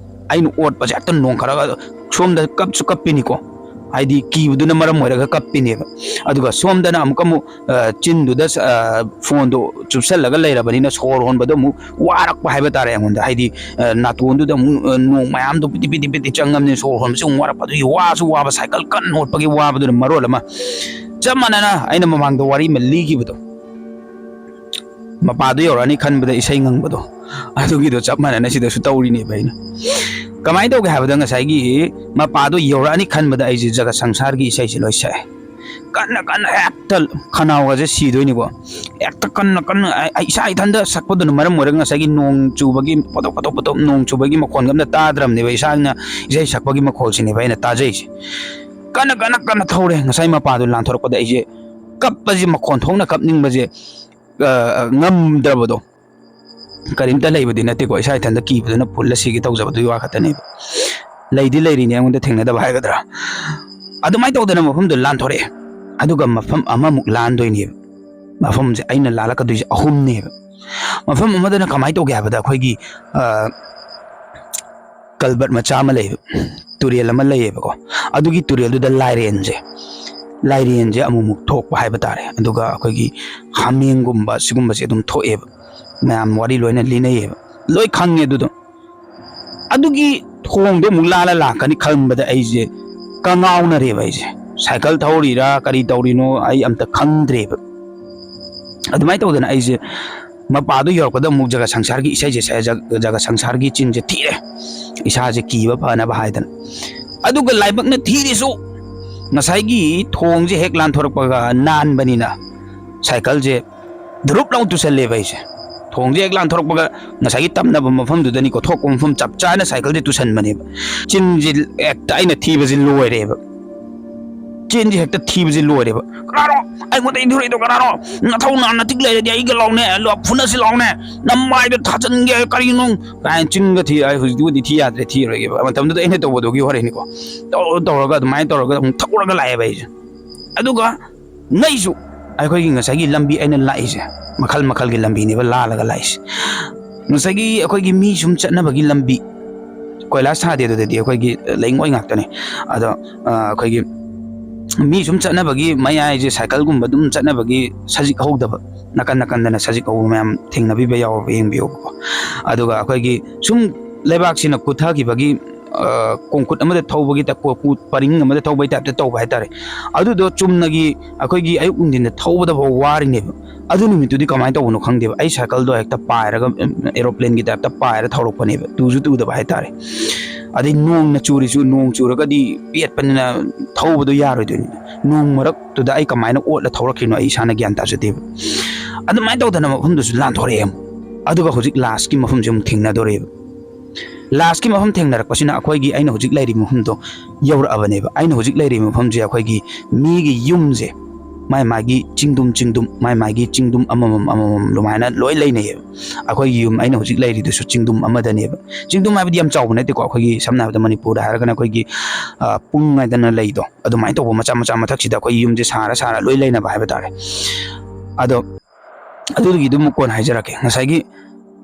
ꯑꯩꯅ ꯑꯣꯠꯄꯁꯦ ꯍꯦꯛꯇ ꯅꯣꯡꯈꯠꯂꯒ ꯁꯣꯝꯗ ꯀꯞꯁꯨ ꯀꯞꯄꯤꯅꯤꯀꯣ, ꯍꯥꯏꯗꯤ ꯀꯤꯕꯗꯨꯅ ꯃꯔꯝ ꯑꯣꯏꯔꯒ ꯀꯞꯄꯤꯅꯦꯕ꯫ ꯑꯗꯨꯒ ꯁꯣꯝꯗꯅ ꯑꯃꯨꯛꯀ ꯑꯃꯨꯛ, ꯑ, ꯆꯤꯟꯗꯨꯗ, ꯑ, ꯐꯣꯟꯗꯣ ꯆꯨꯞꯁꯜꯂꯒ ꯂꯩꯔꯕꯅꯤꯅ ꯁꯣꯔ ꯍꯣꯟꯕꯗꯣ ꯑꯃꯨꯛ ꯋꯥꯔꯛꯄ ꯍꯥꯏꯕ ꯇꯥꯔꯦ ꯑꯩꯉꯣꯟꯗ꯫ ꯍꯥꯏꯗꯤ, ꯑ, ꯅꯥꯇꯣꯟꯗꯨꯗ ꯑꯃꯨꯛ, ꯑ, ꯅꯣꯡ ꯃꯌꯥꯝꯗꯣ ꯄꯤꯗꯤ ꯄꯤꯗꯤ ꯄꯤꯗꯤ ꯆꯪꯉꯕꯅꯤꯅ ꯁꯣꯔ ꯍꯣꯟꯕꯁꯦ ꯑꯃꯨꯛ ꯋꯥꯔꯛꯄ, ꯑꯗꯨꯒꯤ ꯋꯥꯁꯨ ꯋꯥꯕ, ꯁꯥꯏꯀꯜ ꯀꯟꯅ ꯑꯣꯠꯄꯒꯤ ꯋꯥꯕꯗꯨꯅ ꯃꯔꯣꯜ ꯑꯃ꯫ ꯆꯞ ꯃꯥꯟꯅꯅ ꯑꯩꯅ ꯃꯃꯥꯡꯗ ꯋꯥꯔꯤ ꯑꯃ ꯂꯤꯈꯤꯕꯗꯣ, ꯃꯄꯥꯗꯣ ꯌꯧꯔꯛꯑꯅꯤ ꯈꯟꯕꯗ ꯏꯁꯩ ꯉꯪꯕꯗꯣ, ꯑꯗꯨꯒꯤꯗꯣ ꯆꯞ ꯃꯥꯟꯅꯅ ꯁꯤꯗꯁꯨ ꯇꯧꯔꯤꯅꯦꯕ ꯑꯩꯅ꯫ ꯀꯃꯥꯏꯅ ꯇꯧꯒꯦ ꯍꯥꯏꯕꯗ, ꯉꯁꯥꯏꯒꯤ ꯃꯄꯥꯗꯣ ꯌꯧꯔꯛꯑꯅꯤ ꯈꯟꯕꯗ ꯑꯩꯁꯦ ꯖꯒꯠ ꯁꯪꯁꯥꯔꯒꯤ ꯏꯁꯩꯁꯦ ꯂꯣꯏ ꯁꯛꯑꯦ꯫ ꯀꯟꯅ ꯀꯟꯅ ꯍꯦꯛꯇ ꯈꯅꯥꯎꯒꯁꯦ ꯁꯤꯗꯣꯏꯅꯤꯀꯣ꯫ ꯍꯦꯛꯇ ꯀꯟꯅ ꯀꯟꯅ ꯑꯩ, ꯑꯩ ꯏꯁꯥ ꯏꯊꯟꯗ ꯁꯛꯄꯗꯨꯅ ꯃꯔꯝ ꯑꯣꯏꯔꯒ ꯉꯁꯥꯏꯒꯤ ꯅꯣꯡ ꯆꯨꯕꯒꯤ ꯄꯣꯇꯣꯞ ꯄꯣꯇꯣꯞ ꯄꯣꯇꯣꯞ ꯅꯣꯡ ꯆꯨꯕꯒꯤ ꯃꯈꯣꯟꯒ ꯑꯝꯇ ꯇꯥꯗ꯭ꯔꯕꯅꯦꯕ꯫ ꯏꯁꯥꯅ ꯏꯁꯩ ꯁꯛꯄꯒꯤ ꯃꯈꯣꯜꯁꯤꯅꯦꯕ ꯑꯩꯅ ꯇꯥꯖꯩꯁꯦ꯫ ꯀꯟꯅ ꯀꯟꯅ ꯀꯟꯅ ꯊꯧꯔꯦ꯫ ꯉꯁꯥꯏ ꯃꯄꯥꯗꯣ ꯂꯥꯟꯊꯣꯔꯛꯄꯗ ꯑꯩꯁꯦ ꯀꯞꯄꯁꯦ, ꯃꯈꯣꯟ ꯊꯣꯛꯅ ꯀꯞꯅꯤꯡꯕꯁꯦ, ꯑ, ꯉꯝꯗ꯭ꯔꯕꯗꯣ꯫ ꯀꯔꯤꯝꯇ ꯂꯩꯕꯗꯤ ꯅꯠꯇꯦꯀꯣ, ꯏꯁꯥ ꯏꯊꯟꯇ ꯀꯤꯕꯗꯨꯅ ꯐꯨꯜꯂ ꯁꯤꯒꯦ ꯇꯧꯖꯕꯗꯨꯒꯤ ꯋꯥ ꯈꯛꯇꯅꯦꯕ꯫ ꯂꯩꯗꯤ ꯂꯩꯔꯤꯅꯦ, ꯑꯩꯉꯣꯟꯗ ꯊꯦꯡꯅꯗꯕ ꯍꯥꯏꯒꯗ꯭ꯔꯥ꯫ ꯑꯗꯨꯃꯥꯏꯅ ꯇꯧꯗꯅ ꯃꯐꯝꯗꯣ ꯂꯥꯟꯊꯣꯔꯛꯑꯦ꯫ ꯑꯗꯨꯒ ꯃꯐꯝ ꯑꯃꯃꯨꯛ ꯂꯥꯟꯗꯣꯏꯅꯦꯕ꯫ ꯃꯐꯝꯁꯦ ꯑꯩꯅ ꯂꯥꯜꯂꯛꯀꯗꯣꯏꯁꯦ ꯑꯍꯨꯝꯅꯦꯕ꯫ ꯃꯐꯝ ꯑꯃꯗꯅ ꯀꯃꯥꯏꯅ ꯇꯧꯒꯦ ꯍꯥꯏꯕꯗ, ꯑꯩꯈꯣꯏꯒꯤ, ꯑ, ꯀꯜꯕꯔꯠ ꯃꯆꯥ ꯑꯃ ꯂꯩꯌꯦꯕ, ꯇꯨꯔꯦꯜ ꯑꯃ ꯂꯩꯌꯦꯕꯀꯣ꯫ ꯑꯗꯨꯒꯤ ꯇꯨꯔꯦꯜꯗꯨꯗ ꯂꯥꯏꯔꯦꯟꯁꯦ, ꯂꯥꯏꯔꯦꯟꯁꯦ ꯑꯃꯨꯛꯃꯨꯛ ꯊꯣꯛꯄ ꯍꯥꯏꯕ ꯇꯥꯔꯦ꯫ ꯑꯗꯨꯒ ꯑꯩꯈꯣꯏꯒꯤ ꯍꯥꯃꯦꯡꯒꯨꯝꯕ ꯁꯤꯒꯨꯝꯕꯁꯦ ꯑꯗꯨꯝ ꯊꯣꯛꯑꯦꯕ꯫ ꯃꯌꯥꯝ ꯋꯥꯔꯤ ꯂꯣꯏꯅ ꯂꯤꯅꯩꯌꯦꯕ, ꯂꯣꯏ ꯈꯪꯉꯦ ꯑꯗꯨꯗꯣ꯫ ꯑꯗꯨꯒꯤ ꯊꯣꯡꯗꯣ ꯑꯃꯨꯛ ꯂꯥꯜꯂ ꯂꯥꯛꯀꯅꯤ ꯈꯟꯕꯗ ꯑꯩꯁꯦ ꯀꯉꯥꯎꯅꯔꯦꯕ꯫ ꯑꯩꯁꯦ ꯁꯥꯏꯀꯜ ꯊꯧꯔꯤꯔꯥ ꯀꯔꯤ ꯇꯧꯔꯤꯅꯣ ꯑꯩ ꯑꯝꯇ ꯈꯪꯗ꯭ꯔꯦꯕ꯫ ꯑꯗꯨꯃꯥꯏꯅ ꯇꯧꯗꯅ ꯑꯩꯁꯦ ꯃꯄꯥꯗꯣ ꯌꯧꯔꯛꯄꯗ ꯑꯃꯨꯛ ꯖꯒꯠ ꯁꯪꯁꯥꯔꯒꯤ ꯏꯁꯩꯁꯦ ꯁꯛꯑꯦ꯫ ꯖꯒ-, ꯖꯒꯠ ꯁꯪꯁꯥꯔꯒꯤ ꯆꯤꯟꯁꯦ ꯊꯤꯔꯦ꯫ ꯏꯁꯥꯁꯦ ꯀꯤꯕ ꯐꯅꯕ ꯍꯥꯏꯗꯅ꯫ ꯑꯗꯨꯒ ꯂꯥꯏꯕꯛꯅ ꯊꯤꯔꯤꯁꯨ, ꯉꯁꯥꯏꯒꯤ ꯊꯣꯡꯁꯦ ꯍꯦꯛ ꯂꯥꯟꯊꯣꯔꯛꯄꯒ ꯅꯥꯟꯕꯅꯤꯅ ꯁꯥꯏꯀꯜꯁꯦ ꯗꯨꯔꯨꯞ ꯂꯥꯎ ꯇꯨꯁꯜꯂꯦꯕ ꯑꯩꯁꯦ꯫ ꯊꯣꯡꯁꯦ ꯍꯦꯛ ꯂꯥꯟꯊꯣꯔꯛꯄꯒ ꯉꯁꯥꯏꯒꯤ ꯇꯝꯅꯕ ꯃꯐꯝꯗꯨꯗꯅꯤꯀꯣ, ꯊꯣꯛꯄ ꯃꯐꯝ ꯆꯞ ꯆꯥꯅ ꯁꯥꯏꯀꯜꯁꯦ ꯇꯨꯁꯟꯕꯅꯦꯕ꯫ ꯆꯤꯟꯁꯦ ꯍꯦꯛꯇ ꯑꯩꯅ ꯊꯤꯕꯁꯦ ꯂꯣꯏꯔꯦꯕ꯫ ꯆꯤꯟꯁꯦ ꯍꯦꯛꯇ ꯊꯤꯕꯁꯦ ꯂꯣꯏꯔꯦꯕ꯫ "ꯀꯅꯥꯅꯣ? ꯑꯩꯉꯣꯟꯗ ꯏꯟꯊꯣꯔꯛꯏꯗꯣ ꯀꯅꯥꯅꯣ? ꯅꯊꯧ ꯅꯥ ꯅꯇꯤꯛ ꯂꯩꯔꯗꯤ ꯑꯩꯒ ꯂꯥꯎꯅꯦ, ꯂꯥꯎ, ꯐꯨꯅꯁꯤ ꯂꯥꯎꯅꯦ, ꯅꯃꯥꯏꯗ ꯊꯥꯖꯤꯟꯒꯦ ꯀꯔꯤꯅꯣ?" ꯀꯥꯏꯅ ꯆꯤꯟꯒ ꯊꯤ꯫ ꯑꯩ ꯍꯧꯖꯤꯛꯇꯤꯕꯨꯗꯤ ꯊꯤ ꯌꯥꯗ꯭ꯔꯦ, ꯊꯤꯔꯣꯏꯒꯦꯕ꯫ ꯃꯇꯝꯗꯨꯗ ꯑꯩꯅ ꯇꯧꯕꯗꯨꯒꯤ ꯋꯥꯔꯤꯅꯤꯀꯣ꯫ ꯇꯧꯔ ꯇꯧꯔꯒ ꯑꯗꯨꯃꯥꯏꯅ ꯇꯧꯔꯒ ꯑꯃꯨꯛ ꯊꯧꯔꯒ ꯂꯥꯛꯑꯦꯕ ꯑꯩꯁꯦ꯫ ꯑꯗꯨꯒ ꯅꯩꯁꯨ ꯑꯩꯈꯣꯏꯒꯤ ꯉꯁꯥꯏꯒꯤ ꯂꯝꯕꯤ ꯑꯩꯅ ꯂꯥꯛꯏꯁꯦ ꯃꯈꯜ ꯃꯈꯜꯒꯤ ꯂꯝꯕꯤꯅꯦꯕ ꯂꯥꯜꯂꯒ ꯂꯥꯛꯏꯁꯦ꯫ ꯉꯁꯥꯏꯒꯤ ꯑꯩꯈꯣꯏꯒꯤ ꯃꯤ ꯁꯨꯝ ꯆꯠꯅꯕꯒꯤ ꯂꯝꯕꯤ, ꯀꯣꯏꯂꯥꯁ ꯊꯥꯗꯦ ꯑꯗꯨꯗꯗꯤ, ꯑꯩꯈꯣꯏꯒꯤ ꯂꯩꯉꯣꯏ ꯉꯥꯛꯇꯅꯦ꯫ ꯑꯗꯣ, ꯑ, ꯑꯩꯈꯣꯏꯒꯤ ꯃꯤ ꯁꯨꯝ ꯆꯠꯅꯕꯒꯤ ꯃꯌꯥꯏꯁꯦ, ꯁꯥꯏꯀꯜꯒꯨꯝꯕ ꯑꯗꯨꯝ ꯆꯠꯅꯕꯒꯤ ꯁꯖꯤꯛ ꯍꯧꯗꯕ, ꯅꯥꯀꯟ ꯅꯥꯀꯟꯗꯅ ꯁꯖꯤꯛ ꯍꯧꯕ ꯃꯌꯥꯝ ꯊꯦꯡꯅꯕꯤꯕ ꯌꯥꯎꯔꯕ ꯌꯦꯡꯕꯤꯌꯣꯕꯀꯣ꯫ ꯑꯗꯨꯒ ꯑꯩꯈꯣꯏꯒꯤ ꯁꯨꯝ ꯂꯩꯕꯥꯛꯁꯤꯅ ꯀꯨꯠꯊꯈꯤꯕꯒꯤ ꯀꯣꯡꯀꯨꯠ ꯑꯃꯗ ꯊꯧꯕꯒꯤ ꯇꯥꯏꯞ, ꯀꯣꯀꯨꯠ ꯄꯔꯤꯡ ꯑꯃꯗ ꯊꯧꯕꯒꯤ ꯇꯥꯏꯞꯇ ꯇꯧꯕ ꯍꯥꯏꯇꯥꯔꯦ꯫ ꯑꯗꯨꯗꯣ ꯆꯨꯝꯅꯒꯤ ꯑꯩꯈꯣꯏꯒꯤ ꯑꯌꯨꯛ ꯅꯨꯡꯊꯤꯟꯗ ꯊꯧꯕꯗ ꯐꯥꯎ ꯋꯥꯔꯤꯅꯦꯕ꯫ ꯑꯗꯨ ꯅꯨꯃꯤꯠꯇꯨꯗꯤ ꯀꯃꯥꯏꯅ ꯇꯧꯕꯅꯣ ꯈꯪꯗꯦꯕ, ꯑꯩ ꯁꯥꯏꯀꯜꯗꯣ ꯍꯦꯛꯇ ꯄꯥꯏꯔꯒ, ꯑꯦꯔꯣꯄ꯭ꯂꯦꯟꯒꯤ ꯇꯥꯏꯞꯇ ꯄꯥꯏꯔ ꯊꯧꯔꯛꯄꯅꯦꯕ, ꯇꯨꯁꯨ ꯇꯨꯗꯕ ꯍꯥꯏꯇꯥꯔꯦ꯫ ꯑꯗꯩ ꯅꯣꯡꯅ ꯆꯨꯔꯤꯁꯨ, ꯅꯣꯡ ꯆꯨꯔꯒꯗꯤ ꯄꯦꯠꯄꯅꯤꯅ ꯊꯧꯕꯗꯣ ꯌꯥꯔꯣꯏꯗꯣꯏꯅꯤ꯫ ꯅꯣꯡ ꯃꯔꯛꯇꯨꯗ ꯑꯩ ꯀꯃꯥꯏꯅ ꯑꯣꯠꯂ ꯊꯧꯔꯛꯈ꯭ꯔꯤꯅꯣ, ꯑꯩ ꯏꯁꯥꯅ ꯒ꯭ꯌꯥꯟ ꯇꯥꯖꯗꯦꯕ꯫ ꯑꯗꯨꯃꯥꯏꯅ ꯇꯧꯗꯅ ꯃꯐꯝꯗꯨꯁꯨ ꯂꯥꯟꯊꯣꯔꯛꯑꯦ ꯑꯃꯨꯛ꯫ ꯑꯗꯨꯒ ꯍꯧꯖꯤꯛ ꯂꯥꯁꯀꯤ ꯃꯐꯝꯁꯦ ꯑꯃꯨꯛ ꯊꯦꯡꯅꯗꯣꯔꯦꯕ꯫ ꯂꯥꯁꯀꯤ ꯃꯐꯝ ꯊꯦꯡꯅꯔꯛꯄꯁꯤꯅ ꯑꯩꯈꯣꯏꯒꯤ, ꯑꯩꯅ ꯍꯧꯖꯤꯛ ꯂꯩꯔꯤꯕ ꯃꯐꯝꯗꯣ ꯌꯧꯔꯛꯑꯕꯅꯦꯕ꯫ ꯑꯩꯅ ꯍꯧꯖꯤꯛ ꯂꯩꯔꯤꯕ ꯃꯐꯝꯁꯦ ꯑꯩꯈꯣꯏꯒꯤ ꯃꯤꯒꯤ ꯌꯨꯝꯁꯦ ꯃꯥꯏ ꯃꯥꯒꯤ ꯆꯤꯡꯗꯨꯝ, ꯆꯤꯡꯗꯨꯝ, ꯃꯥꯏ ꯃꯥꯒꯤ ꯆꯤꯡꯗꯨꯝ ꯑꯃꯃꯝ, ꯑꯃꯃꯝ ꯑꯗꯨꯃꯥꯏꯅ ꯂꯣꯏ ꯂꯩꯅꯩꯌꯦꯕ꯫ ꯑꯩꯈꯣꯏꯒꯤ ꯌꯨꯝ, ꯑꯩꯅ ꯍꯧꯖꯤꯛ ꯂꯩꯔꯤꯗꯨꯁꯨ ꯆꯤꯡꯗꯨꯝ ꯑꯃꯗꯅꯦꯕ꯫ ꯆꯤꯡꯗꯨꯝ ꯍꯥꯏꯕꯗꯤ ꯌꯥꯝ ꯆꯥꯎꯕ ꯅꯠꯇꯦꯀꯣ, ꯑꯩꯈꯣꯏꯒꯤ ꯁꯝꯅ ꯍꯥꯏꯔꯕꯗ ꯃꯅꯤꯄꯨꯔꯗ ꯍꯥꯏꯔꯒꯅ ꯑꯩꯈꯣꯏꯒꯤ, ꯑ, ꯄꯨꯡ ꯍꯥꯏꯗꯅ ꯂꯩꯗꯣ, ꯑꯗꯨꯃꯥꯏꯅ ꯇꯧꯕ ꯃꯆꯥ ꯃꯆꯥ ꯃꯊꯛꯁꯤꯗ ꯑꯩꯈꯣꯏ ꯌꯨꯝꯁꯦ ꯁꯥꯔ ꯁꯥꯔ ꯂꯣꯏ ꯂꯩꯅꯕ ꯍꯥꯏꯕ ꯇꯥꯔꯦ꯫ ꯑꯗꯣ ꯑꯗꯨꯒꯤꯗꯨ ꯑꯃꯨꯛ ꯀꯣꯟꯅ ꯍꯥꯏꯖꯔꯛꯀꯦ꯫ ꯉꯁꯥꯏꯒꯤ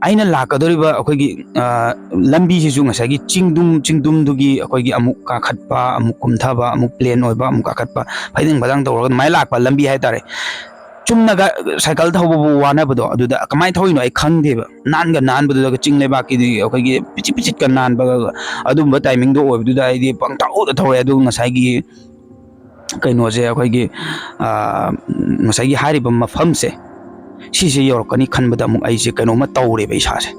ꯑꯩꯅ ꯂꯥꯛꯀꯗꯧꯔꯤꯕ ꯑꯩꯈꯣꯏꯒꯤ, ꯑ, ꯂꯝꯕꯤꯁꯤꯁꯨ ꯉꯁꯥꯏꯒꯤ ꯆꯤꯡꯗꯨꯝ, ꯆꯤꯡꯗꯨꯝꯗꯨꯒꯤ ꯑꯩꯈꯣꯏꯒꯤ ꯑꯃꯨꯛ ꯀꯥꯈꯠꯄ, ꯑꯃꯨꯛ ꯀꯨꯝꯊꯕ, ꯑꯃꯨꯛ ꯄ꯭ꯂꯦꯟ ꯑꯣꯏꯕ, ꯑꯃꯨꯛ ꯀꯥꯈꯠꯄ, ꯐꯩꯗꯪ ꯐꯩꯗꯪ ꯇꯧꯔꯒ ꯑꯗꯨꯃꯥꯏꯅ ꯂꯥꯛꯄ ꯂꯝꯕꯤ ꯍꯥꯏꯇꯥꯔꯦ꯫ ꯆꯨꯝꯅꯒ ꯁꯥꯏꯀꯜ ꯊꯧꯕꯕꯨ ꯋꯥꯅꯕꯗꯣ, ꯑꯗꯨꯗ ꯀꯃꯥꯏꯅ ꯊꯧꯔꯤꯅꯣ ꯑꯩ ꯈꯪꯗꯦꯕ꯫ ꯅꯥꯟꯒ ꯅꯥꯟꯕꯗꯨꯗꯒ ꯆꯤꯡ ꯂꯩꯕꯥꯛꯀꯤꯗꯤ ꯑꯩꯈꯣꯏꯒꯤ ꯄꯤꯆꯤꯠ ꯄꯤꯆꯤꯠꯀ ꯅꯥꯟꯕꯒ ꯑꯗꯨꯝꯕ ꯇꯥꯏꯃꯤꯡꯗꯣ ꯑꯣꯏꯕꯗꯨꯗ ꯑꯩꯗꯤ ꯄꯪꯊꯧꯗ ꯊꯧꯔꯦ꯫ ꯑꯗꯨ ꯉꯁꯥꯏꯒꯤ ꯀꯩꯅꯣꯁꯦ ꯑꯩꯈꯣꯏꯒꯤ, ꯑ, ꯉꯁꯥꯏꯒꯤ ꯍꯥꯏꯔꯤꯕ ꯃꯐꯝꯁꯦ, ꯁꯤꯁꯦ ꯌꯧꯔꯛꯀꯅꯤ ꯈꯟꯕꯗ ꯑꯃꯨꯛ ꯑꯩꯁꯦ ꯀꯩꯅꯣꯝꯃ ꯇꯧꯔꯦꯕ ꯏꯁꯥꯁꯦ꯫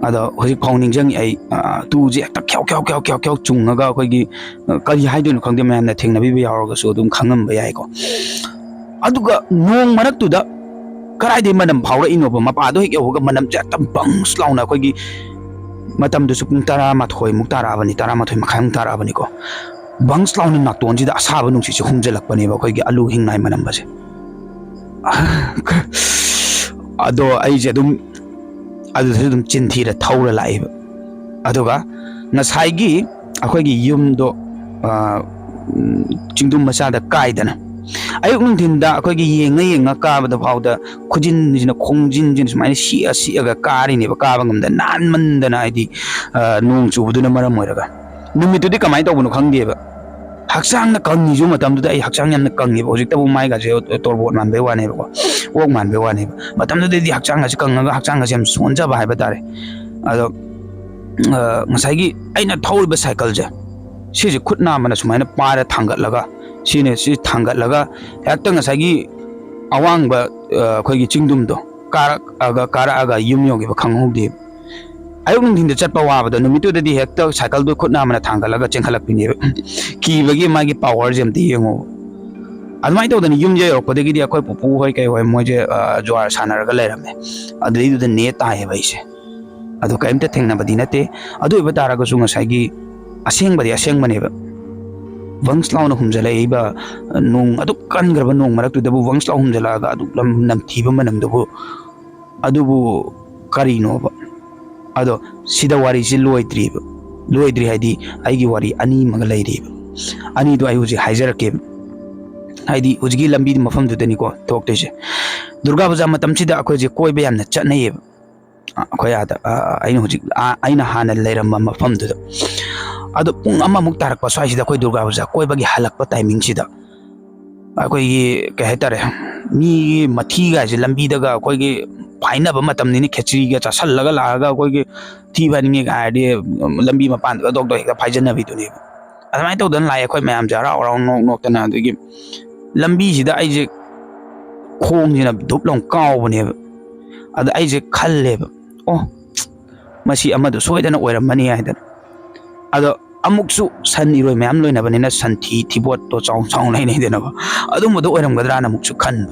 ꯑꯗꯣ ꯍꯧꯖꯤꯛ ꯐꯥꯎ ꯅꯤꯡꯁꯤꯡꯉꯤ ꯑꯩ, ꯑ, ꯇꯨꯁꯦ ꯍꯦꯛꯇ ꯈ꯭ꯌꯥꯎ ꯈ꯭ꯌꯥꯎ ꯈ꯭ꯌꯥꯎ ꯈ꯭ꯌꯥꯎ ꯈ꯭ꯌꯥꯎ ꯆꯨꯡꯉꯒ ꯑꯩꯈꯣꯏꯒꯤ, ꯑ, ꯀꯔꯤ ꯍꯥꯏꯗꯣꯏꯅꯣ ꯈꯪꯗꯦ, ꯃꯌꯥꯝꯅ ꯊꯦꯡꯅꯕꯤꯕ ꯌꯥꯎꯔꯒꯁꯨ ꯑꯗꯨꯝ ꯈꯪꯉꯝꯕ ꯌꯥꯏꯀꯣ꯫ ꯑꯗꯨꯒ ꯅꯣꯡ ꯃꯔꯛꯇꯨꯗ ꯀꯗꯥꯏꯗꯩ ꯃꯅꯝ ꯐꯥꯎꯔꯛꯏꯅꯣꯕ? ꯃꯄꯥꯗꯣ ꯍꯦꯛ ꯌꯧꯕꯒ ꯃꯅꯝꯁꯦ ꯍꯦꯛꯇ ꯕꯪꯁ ꯂꯥꯎꯅ ꯑꯩꯈꯣꯏꯒꯤ, ꯃꯇꯝꯗꯨꯁꯨ ꯄꯨꯡ ꯇꯔꯥꯃꯥꯊꯣꯏꯃꯨꯛ ꯇꯥꯔꯛꯑꯕꯅꯤ, ꯇꯔꯥꯃꯥꯊꯣꯏ ꯃꯈꯥꯏꯃꯨꯛ ꯇꯥꯔꯛꯑꯕꯅꯤꯀꯣ꯫ ꯕꯪꯁ ꯂꯥꯎꯅ ꯅꯥꯇꯣꯟꯁꯤꯗ ꯑꯁꯥꯕ ꯅꯨꯡꯁꯤꯠꯁꯦ ꯍꯨꯝꯖꯤꯜꯂꯛꯄꯅꯦꯕ, ꯑꯩꯈꯣꯏꯒꯤ ꯑꯂꯨ ꯍꯤꯡꯅꯥꯏ ꯃꯅꯝꯕꯁꯦ꯫ ꯑꯗꯣ ꯑꯩꯁꯦ ꯑꯗꯨꯝ ꯑꯗꯨꯗꯁꯨ ꯑꯗꯨꯝ ꯆꯤꯟꯊꯤꯔ ꯊꯧꯔ ꯂꯥꯛꯏꯕ꯫ ꯑꯗꯨꯒ ꯉꯁꯥꯏꯒꯤ ꯑꯩꯈꯣꯏꯒꯤ ꯌꯨꯝꯗꯣ, ꯑ, ꯎꯝ, ꯆꯤꯡꯗꯨꯝ ꯃꯆꯥꯗ ꯀꯥꯏꯗꯅ, ꯑꯌꯨꯛ ꯅꯨꯡꯊꯤꯟꯗ ꯑꯩꯈꯣꯏꯒꯤ ꯌꯦꯡꯉ ꯌꯦꯡꯉ ꯀꯥꯕꯗ ꯐꯥꯎꯗ ꯈꯨꯖꯤꯟꯁꯤꯅ, ꯈꯣꯡꯖꯤꯟꯁꯤꯅ ꯁꯨꯃꯥꯏꯅ ꯁꯤꯛꯑ ꯁꯤꯛꯑꯒ ꯀꯥꯔꯤꯅꯦꯕ, ꯀꯥꯕ ꯉꯝꯗ ꯅꯥꯟꯃꯟꯗꯅ, ꯍꯥꯏꯗꯤ, ꯑ, ꯅꯣꯡ ꯆꯨꯕꯗꯨꯅ ꯃꯔꯝ ꯑꯣꯏꯔꯒ꯫ ꯅꯨꯃꯤꯠꯇꯨꯗꯤ ꯀꯃꯥꯏꯅ ꯇꯧꯕꯅꯣ ꯈꯪꯗꯦꯕ, ꯍꯛꯆꯥꯡꯅ ꯀꯪꯉꯤꯁꯨ ꯃꯇꯝꯗꯨꯗ ꯑꯩ ꯍꯛꯆꯥꯡ ꯌꯥꯝꯅ ꯀꯪꯉꯦꯕ꯫ ꯍꯧꯖꯤꯛꯇꯕꯨ ꯃꯥꯏꯒꯁꯦ ꯇꯣꯔꯕꯣꯠ ꯃꯥꯟꯕꯩ ꯋꯥꯅꯦꯕꯀꯣ, ꯑꯣꯛ ꯃꯥꯟꯕꯩ ꯋꯥꯅꯦꯕ꯫ ꯃꯇꯝꯗꯨꯗꯗꯤ ꯍꯛꯆꯥꯡꯒꯁꯦ ꯀꯪꯉꯒ ꯍꯛꯆꯥꯡꯒꯁꯦ ꯌꯥꯝ ꯁꯣꯟꯖꯕ ꯍꯥꯏꯕ ꯇꯥꯔꯦ꯫ ꯑꯗꯣ ꯉꯁꯥꯏꯒꯤ ꯑꯩꯅ ꯊꯧꯔꯤꯕ ꯁꯥꯏꯀꯜꯁꯦ, ꯁꯤꯁꯦ ꯈꯨꯠ ꯅꯥꯝꯃꯅ ꯁꯨꯃꯥꯏꯅ ꯄꯥꯏꯔ ꯊꯥꯡꯒꯠꯂꯒ, ꯁꯤꯅꯦ, ꯁꯤ ꯊꯥꯡꯒꯠꯂꯒ ꯍꯦꯛꯇ ꯉꯁꯥꯏꯒꯤ ꯑꯋꯥꯡꯕ, ꯑꯩꯈꯣꯏꯒꯤ ꯆꯤꯡꯗꯨꯝꯗꯣ ꯀꯥꯔꯛꯑꯒ, ꯀꯥꯔꯛꯑꯒ ꯌꯨꯝ ꯌꯧꯈꯤꯕ ꯈꯪꯍꯧꯗꯦꯕ꯫ ꯑꯌꯨꯛ ꯅꯨꯡꯊꯤꯟꯗ ꯆꯠꯄ ꯋꯥꯕꯗꯣ, ꯅꯨꯃꯤꯠꯇꯨꯗꯗꯤ ꯍꯦꯛꯇ ꯁꯥꯏꯀꯜꯗꯣ ꯈꯨꯠ ꯅꯥꯝꯃꯅ ꯊꯥꯡꯒꯠꯂꯒ ꯆꯦꯟꯈꯠꯂꯛꯄꯤꯅꯦꯕ꯫ ꯀꯤꯕꯒꯤ ꯃꯥꯒꯤ ꯄꯥꯋꯔꯁꯦ ꯑꯝꯇ ꯌꯦꯡꯉꯣꯕ꯫ ꯑꯗꯨꯃꯥꯏꯅ ꯇꯧꯗꯅ ꯌꯨꯝꯁꯦ ꯌꯧꯔꯛꯄꯗꯒꯤꯗꯤ ꯑꯩꯈꯣꯏ ꯄꯨꯄꯨ ꯍꯣꯏ ꯀꯩ ꯍꯣꯏ ꯃꯣꯏꯁꯦ, ꯑ, ꯖꯨꯋꯥꯔ ꯁꯥꯟꯅꯔꯒ ꯂꯩꯔꯝꯃꯦ꯫ ꯑꯗꯨꯗꯩꯗꯨꯗ ꯅꯦ ꯇꯥꯏꯌꯦꯕ ꯑꯩꯁꯦ꯫ ꯑꯗꯣ ꯀꯔꯤꯝꯇ ꯊꯦꯡꯅꯕꯗꯤ ꯅꯠꯇꯦ꯫ ꯑꯗꯨ ꯑꯣꯏꯕ ꯇꯥꯔꯒꯁꯨ ꯉꯁꯥꯏꯒꯤ ꯑꯁꯦꯡꯕꯗꯤ ꯑꯁꯦꯡꯕꯅꯦꯕ꯫ ꯕꯪꯁ ꯂꯥꯎꯅ ꯍꯨꯝꯖꯤꯜꯂꯛꯏꯕ ꯅꯣꯡ, ꯑꯗꯨꯛ ꯀꯟꯈ꯭ꯔꯕ ꯅꯣꯡ ꯃꯔꯛꯇꯨꯗꯕꯨ ꯕꯪꯁ ꯂꯥꯎ ꯍꯨꯝꯖꯤꯜꯂꯛꯑꯒ ꯑꯗꯨꯛ ꯂꯝ-, ꯅꯝꯊꯤꯕ ꯃꯅꯝꯗꯨꯕꯨ, ꯑꯗꯨꯕꯨ ꯀꯔꯤꯅꯣꯕ? ꯑꯗꯣ ꯁꯤꯗ ꯋꯥꯔꯤꯁꯤ ꯂꯣꯏꯗ꯭ꯔꯤꯕ, ꯂꯣꯏꯗ꯭ꯔꯤ ꯍꯥꯏꯗꯤ ꯑꯩꯒꯤ ꯋꯥꯔꯤ ꯑꯅꯤ ꯑꯃꯒ ꯂꯩꯔꯤꯕ꯫ ꯑꯅꯤꯗꯣ ꯑꯩ ꯍꯧꯖꯤꯛ ꯍꯥꯏꯖꯔꯛꯀꯦꯕ꯫ ꯍꯥꯏꯗꯤ ꯍꯧꯖꯤꯛꯀꯤ ꯂꯝꯕꯤ ꯃꯐꯝꯗꯨꯗꯅꯤꯀꯣ ꯊꯣꯛꯇꯣꯏꯁꯦ꯫ ꯗꯨꯔꯒꯥ ꯄꯨꯖꯥ ꯃꯇꯝꯁꯤꯗ ꯑꯩꯈꯣꯏꯁꯦ ꯀꯣꯏꯕ ꯌꯥꯝꯅ ꯆꯠꯅꯩꯌꯦꯕ꯫ ꯑ, ꯑꯩꯈꯣꯏ ꯑꯥꯗ, ꯑ, ꯑꯩꯅ ꯍꯧꯖꯤꯛ, ꯑ, ꯑꯩꯅ ꯍꯥꯟꯅ ꯂꯩꯔꯝꯕ ꯃꯐꯝꯗꯨꯗ꯫ ꯑꯗꯣ ꯄꯨꯡ ꯑꯃꯃꯨꯛ ꯇꯥꯔꯛꯄ ꯁ꯭ꯋꯥꯏꯁꯤꯗ ꯑꯩꯈꯣꯏ ꯗꯨꯔꯒꯥ ꯄꯨꯖꯥ ꯀꯣꯏꯕꯒꯤ ꯍꯜꯂꯛꯄ ꯇꯥꯏꯃꯤꯡꯁꯤꯗ ꯑꯩꯈꯣꯏꯒꯤ, ꯀꯩ ꯍꯥꯏꯇꯥꯔꯦ, ꯃꯤꯒꯤ ꯃꯊꯤꯒꯥꯏꯁꯦ ꯂꯝꯕꯤꯗꯒ ꯑꯩꯈꯣꯏꯒꯤ ꯐꯥꯏꯅꯕ ꯃꯇꯝꯅꯤꯅ, ꯈꯦꯆ꯭ꯔꯤꯒ ꯆꯥꯁꯜꯂꯒ ꯂꯥꯛꯑꯒ ꯑꯩꯈꯣꯏꯒꯤ ꯊꯤ ꯐꯥꯏꯅꯤꯡꯉꯦꯒ ꯍꯥꯏꯔꯗꯤ ꯂꯝꯕꯤ ꯃꯄꯥꯟꯗꯒ ꯗꯣꯛ ꯗꯣꯛ ꯍꯦꯛꯇ ꯐꯥꯏꯖꯟꯅꯕꯤꯗꯨꯅꯦꯕ꯫ ꯑꯗꯨꯃꯥꯏꯅ ꯇꯧꯗꯅ ꯂꯥꯛꯑꯦ ꯑꯩꯈꯣꯏ ꯃꯌꯥꯝꯁꯦ ꯍꯔꯥꯎ ꯍꯔꯥꯎ ꯅꯣꯛ ꯅꯣꯛꯇꯅ꯫ ꯑꯗꯒꯤ ꯂꯝꯕꯤꯁꯤꯗ ꯑꯩꯁꯦ ꯈꯣꯡꯁꯤꯅ ꯙꯨꯞ ꯂꯥꯎ ꯀꯥꯎꯕꯅꯦꯕ꯫ ꯑꯗ ꯑꯩꯁꯦ ꯈꯜꯂꯦꯕ, "ꯑꯣ, ꯃꯁꯤ ꯑꯃꯗꯣ ꯁꯣꯏꯗꯅ ꯑꯣꯏꯔꯝꯃꯅꯤ" ꯍꯥꯏꯗꯅ꯫ ꯑꯗꯣ ꯑꯃꯨꯛꯁꯨ ꯁꯟ ꯏꯔꯣꯏ ꯃꯌꯥꯝ ꯂꯣꯏꯅꯕꯅꯤꯅ ꯁꯟꯊꯤ ꯊꯤꯕꯣꯠꯇꯣ ꯆꯥꯎ ꯆꯥꯎꯅ ꯂꯩꯅꯩꯗꯅꯀꯣ, ꯑꯗꯨꯝꯕꯗꯣ ꯑꯣꯏꯔꯝꯒꯗ꯭ꯔꯥꯅ ꯑꯃꯨꯛꯁꯨ ꯈꯟꯕ꯫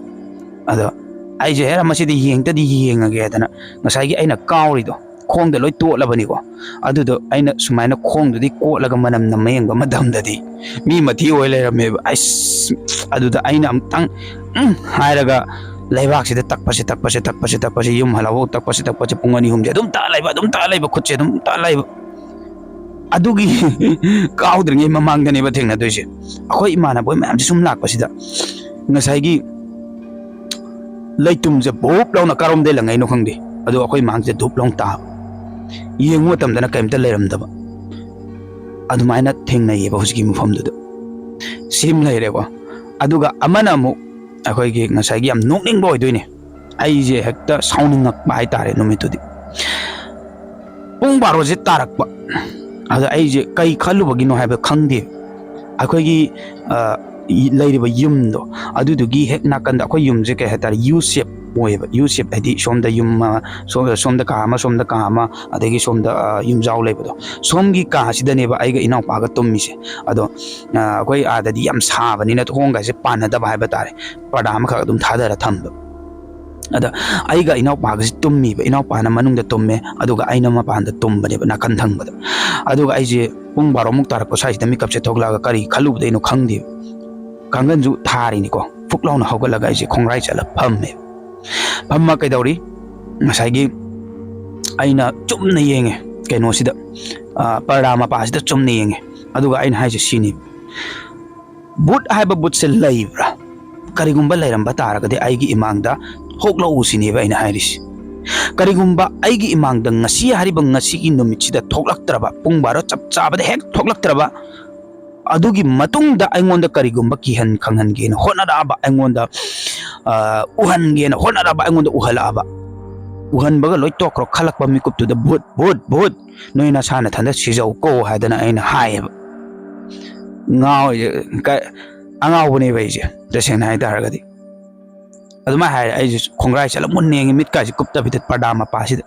ꯑꯗꯣ ꯑꯩꯁꯦ, "ꯍꯦꯔꯥ, ꯃꯁꯤꯗꯤ ꯌꯦꯡꯇꯗꯤ ꯌꯦꯡꯉꯒꯦ" ꯍꯥꯏꯗꯅ ꯉꯁꯥꯏꯒꯤ ꯑꯩꯅ ꯀꯥꯎꯔꯤꯗꯣ, ꯈꯣꯡꯗ ꯂꯣꯏ ꯇꯣꯠꯂꯕꯅꯤꯀꯣ꯫ ꯑꯗꯨꯗꯣ ꯑꯩꯅ ꯁꯨꯃꯥꯏꯅ ꯈꯣꯡꯗꯨꯗꯤ ꯀꯣꯠꯂꯒ ꯃꯅꯝ ꯅꯝꯃ ꯌꯦꯡꯕ ꯃꯇꯝꯗꯗꯤ ꯃꯤ ꯃꯊꯤ ꯑꯣꯏ ꯂꯩꯔꯝꯃꯦꯕ꯫ ꯑꯩꯁ, ꯑꯗꯨꯗ ꯑꯩꯅ ꯑꯃꯨꯛꯇꯪ, "ꯎꯝ" ꯍꯥꯏꯔꯒ ꯂꯩꯕꯥꯛꯁꯤꯗ ꯇꯛꯄꯁꯦ, ꯇꯛꯄꯁꯦ, ꯇꯛꯄꯁꯦ, ꯇꯛꯄꯁꯦ, ꯌꯨꯝ ꯍꯜꯂꯛꯐꯥꯎ ꯇꯛꯄꯁꯦ, ꯇꯛꯄꯁꯦ, ꯄꯨꯡ ꯑꯅꯤ ꯑꯍꯨꯝꯁꯦ ꯑꯗꯨꯝ ꯇꯛꯑ ꯂꯩꯕ, ꯑꯗꯨꯝ ꯇꯛꯑ ꯂꯩꯕ, ꯈꯨꯠꯁꯦ ꯑꯗꯨꯝ ꯇꯛꯑ ꯂꯩꯕ꯫ ꯑꯗꯨꯒꯤ ꯀꯥꯎꯗ꯭ꯔꯤꯉꯩ ꯃꯃꯥꯡꯗꯅꯦꯕ ꯊꯦꯡꯅꯗꯣꯏꯁꯦ꯫ ꯑꯩꯈꯣꯏ ꯏꯃꯥꯟꯅꯕ ꯃꯌꯥꯝꯁꯦ ꯁꯨꯝ ꯂꯥꯛꯄꯁꯤꯗ ꯉꯁꯥꯏꯒꯤ ꯂꯩꯇꯨꯝꯁꯦ ꯕꯨꯞ ꯂꯥꯎꯅ ꯀꯔꯣꯝꯗꯩ ꯂꯪꯉꯛꯏꯅꯣ ꯈꯪꯗꯦ, ꯑꯗꯣ ꯑꯩꯈꯣꯏ ꯃꯥꯡꯁꯦ ꯙꯨꯞ ꯂꯥꯎꯅ ꯇꯥꯕ꯫ ꯌꯦꯡꯕ ꯃꯇꯝꯗꯅ ꯀꯔꯤꯝꯇ ꯂꯩꯔꯝꯗꯕ꯫ ꯑꯗꯨꯃꯥꯏꯅ ꯊꯦꯡꯅꯩꯌꯦꯕ ꯍꯧꯖꯤꯛꯀꯤ ꯃꯐꯝꯗꯨꯗ꯫ ꯁꯤꯝ ꯂꯩꯔꯦꯀꯣ꯫ ꯑꯗꯨꯒ ꯑꯃꯅ ꯑꯃꯨꯛ ꯑꯩꯈꯣꯏꯒꯤ ꯉꯁꯥꯏꯒꯤ ꯌꯥꯝ ꯅꯣꯛꯅꯤꯡꯕ ꯑꯣꯏꯗꯣꯏꯅꯦ꯫ ꯑꯩꯁꯦ ꯍꯦꯛꯇ ꯁꯥꯎꯅꯤꯡꯉꯛꯄ ꯍꯥꯏꯇꯥꯔꯦ ꯅꯨꯃꯤꯠꯇꯨꯗꯤ꯫ ꯄꯨꯡ ꯕꯥꯔꯣꯁꯦ ꯇꯥꯔꯛꯄ꯫ ꯑꯗ ꯑꯩꯁꯦ ꯀꯩ ꯈꯜꯂꯨꯕꯒꯤꯅꯣ ꯍꯥꯏꯕ ꯈꯪꯗꯦ꯫ ꯑꯩꯈꯣꯏꯒꯤ, ꯑ, ꯏ-, ꯂꯩꯔꯤꯕ ꯌꯨꯝꯗꯣ, ꯑꯗꯨꯗꯨꯒꯤ ꯍꯦꯛ ꯅꯥꯀꯟꯗ, ꯑꯩꯈꯣꯏ ꯌꯨꯝꯁꯦ ꯀꯩ ꯍꯥꯏꯇꯥꯔꯦ, ꯌꯨ ꯁꯦꯞ ꯑꯣꯏꯌꯦꯕ꯫ ꯌꯨ ꯁꯦꯞ ꯍꯥꯏꯗꯤ ꯁꯣꯝꯗ ꯌꯨꯝ ꯑꯃ, ꯁꯣꯝ-, ꯁꯣꯝꯗ ꯀꯥ ꯑꯃ, ꯁꯣꯝꯗ ꯀꯥ ꯑꯃ, ꯑꯗꯒꯤ ꯁꯣꯝꯗ, ꯑ, ꯌꯨꯝꯖꯥꯎ ꯂꯩꯕꯗꯣ, ꯁꯣꯝꯒꯤ ꯀꯥꯁꯤꯗꯅꯦꯕ ꯑꯩꯒ ꯏꯅꯥꯎꯄꯥꯒ ꯇꯨꯝꯃꯤꯁꯦ꯫ ꯑꯗꯣ, ꯑ, ꯑꯩꯈꯣꯏ ꯑꯥꯗꯗꯤ ꯌꯥꯝ ꯁꯥꯕꯅꯤꯅ ꯊꯣꯡꯒꯁꯦ ꯄꯥꯟꯅꯗꯕ ꯍꯥꯏꯕ ꯇꯥꯔꯦ, ꯄꯔꯗꯥ ꯑꯃꯈꯛ ꯑꯗꯨꯝ ꯊꯥꯗꯔ ꯊꯝꯕ꯫ ꯑꯗ ꯑꯩꯒ ꯏꯅꯥꯎꯄꯥꯒꯁꯤ ꯇꯨꯝꯃꯤꯕ, ꯏꯅꯥꯎꯄꯥꯅ ꯃꯅꯨꯡꯗ ꯇꯨꯝꯃꯦ, ꯑꯗꯨꯒ ꯑꯩꯅ ꯃꯄꯥꯟꯗ ꯇꯨꯝꯕꯅꯦꯕ, ꯅꯥꯀꯟ ꯊꯪꯕꯗ꯫ ꯑꯗꯨꯒ ꯑꯩꯁꯦ ꯄꯨꯡ ꯕꯥꯔꯣꯃꯨꯛ ꯇꯥꯔꯛꯄ ꯁ꯭ꯋꯥꯏꯁꯤꯗ ꯃꯤꯀꯞꯁꯦ ꯊꯣꯛꯂꯛꯑꯒ ꯀꯔꯤ ꯈꯜꯂꯨꯕꯗꯩꯅꯣ ꯈꯪꯗꯦꯕ, ꯀꯥꯡꯒꯟꯁꯨ ꯊꯥꯔꯤꯅꯤꯀꯣ, ꯐꯨꯛ ꯂꯥꯎꯅ ꯍꯧꯒꯠꯂꯒ ꯑꯩꯁꯦ ꯈꯣꯡꯒ꯭ꯔꯥꯏ ꯆꯠꯂ ꯐꯝꯃꯦ꯫ ꯐꯝꯃ ꯀꯩꯗꯧꯔꯤ? ꯉꯁꯥꯏꯒꯤ ꯑꯩꯅ ꯆꯨꯝꯅ ꯌꯦꯡꯉꯦ ꯀꯩꯅꯣꯁꯤꯗ, ꯑ, ꯄꯔꯗꯥ ꯃꯄꯥꯁꯤꯗ ꯆꯨꯝꯅ ꯌꯦꯡꯉꯦ꯫ ꯑꯗꯨꯒ ꯑꯩꯅ ꯍꯥꯏꯁꯦ ꯁꯤꯅꯤ, "ꯕꯨꯠ ꯍꯥꯏꯕ ꯕꯨꯠꯁꯦ ꯂꯩꯕ꯭ꯔꯥ? ꯀꯔꯤꯒꯨꯝꯕ ꯂꯩꯔꯝꯕ ꯇꯥꯔꯒꯗꯤ ꯑꯩꯒꯤ ꯏꯃꯥꯡꯗ ꯊꯣꯛꯂꯛꯎ ꯁꯤꯅꯦꯕ ꯑꯩꯅ ꯍꯥꯏꯔꯤꯁꯦ꯫ ꯀꯔꯤꯒꯨꯝꯕ ꯑꯩꯒꯤ ꯏꯃꯥꯡꯗ ꯉꯁꯤ ꯍꯥꯏꯔꯤꯕ ꯉꯁꯤꯒꯤ ꯅꯨꯃꯤꯠꯁꯤꯗ ꯊꯣꯛꯂꯛꯇ꯭ꯔꯕ, ꯄꯨꯡ ꯕꯥꯔꯣ ꯆꯞ ꯆꯥꯕꯗ ꯍꯦꯛ ꯊꯣꯛꯂꯛꯇ꯭ꯔꯕ, ꯑꯗꯨꯒꯤ ꯃꯇꯨꯡꯗ ꯑꯩꯉꯣꯟꯗ ꯀꯔꯤꯒꯨꯝꯕ ꯀꯤꯍꯟ ꯈꯪꯍꯟꯒꯦꯅ ꯍꯣꯠꯅꯔꯛꯑꯕ, ꯑꯩꯉꯣꯟꯗ, ꯑ, ꯎꯍꯟꯒꯦꯅ ꯍꯣꯠꯅꯔꯛꯑꯕ, ꯑꯩꯉꯣꯟꯗ ꯎꯍꯜꯂꯛꯑꯕ, ꯎꯍꯟꯕꯒ ꯂꯣꯏ ꯇꯣꯛꯈ꯭ꯔꯣ, ꯈꯜꯂꯛꯄ ꯃꯤꯀꯨꯞꯇꯨꯗ ꯚꯨꯠ, ꯚꯨꯠ, ꯚꯨꯠ, ꯅꯣꯏ ꯅꯁꯥ ꯅꯊꯟꯗ ꯁꯤꯖꯧꯀꯣ" ꯍꯥꯏꯗꯅ ꯑꯩꯅ ꯍꯥꯏꯌꯦꯕ꯫ ꯉꯥꯎꯔꯤꯁꯦ, ꯀ-, ꯑꯉꯥꯎꯕꯅꯦꯕ ꯑꯩꯁꯦ, ꯇꯁꯦꯡꯅ ꯍꯥꯏ ꯇꯥꯔꯒꯗꯤ꯫ ꯑꯗꯨꯃꯥꯏꯅ ꯍꯥꯏꯔꯦ, ꯑꯩꯁꯦ ꯈꯣꯡꯒ꯭ꯔꯥꯏ ꯆꯠꯂ ꯃꯨꯟꯅ ꯌꯦꯡꯉꯦ, ꯃꯤꯠꯀꯥꯁꯦ ꯀꯨꯞꯇꯕꯤꯗ ꯄꯔꯗꯥ ꯃꯄꯥꯁꯤꯗ꯫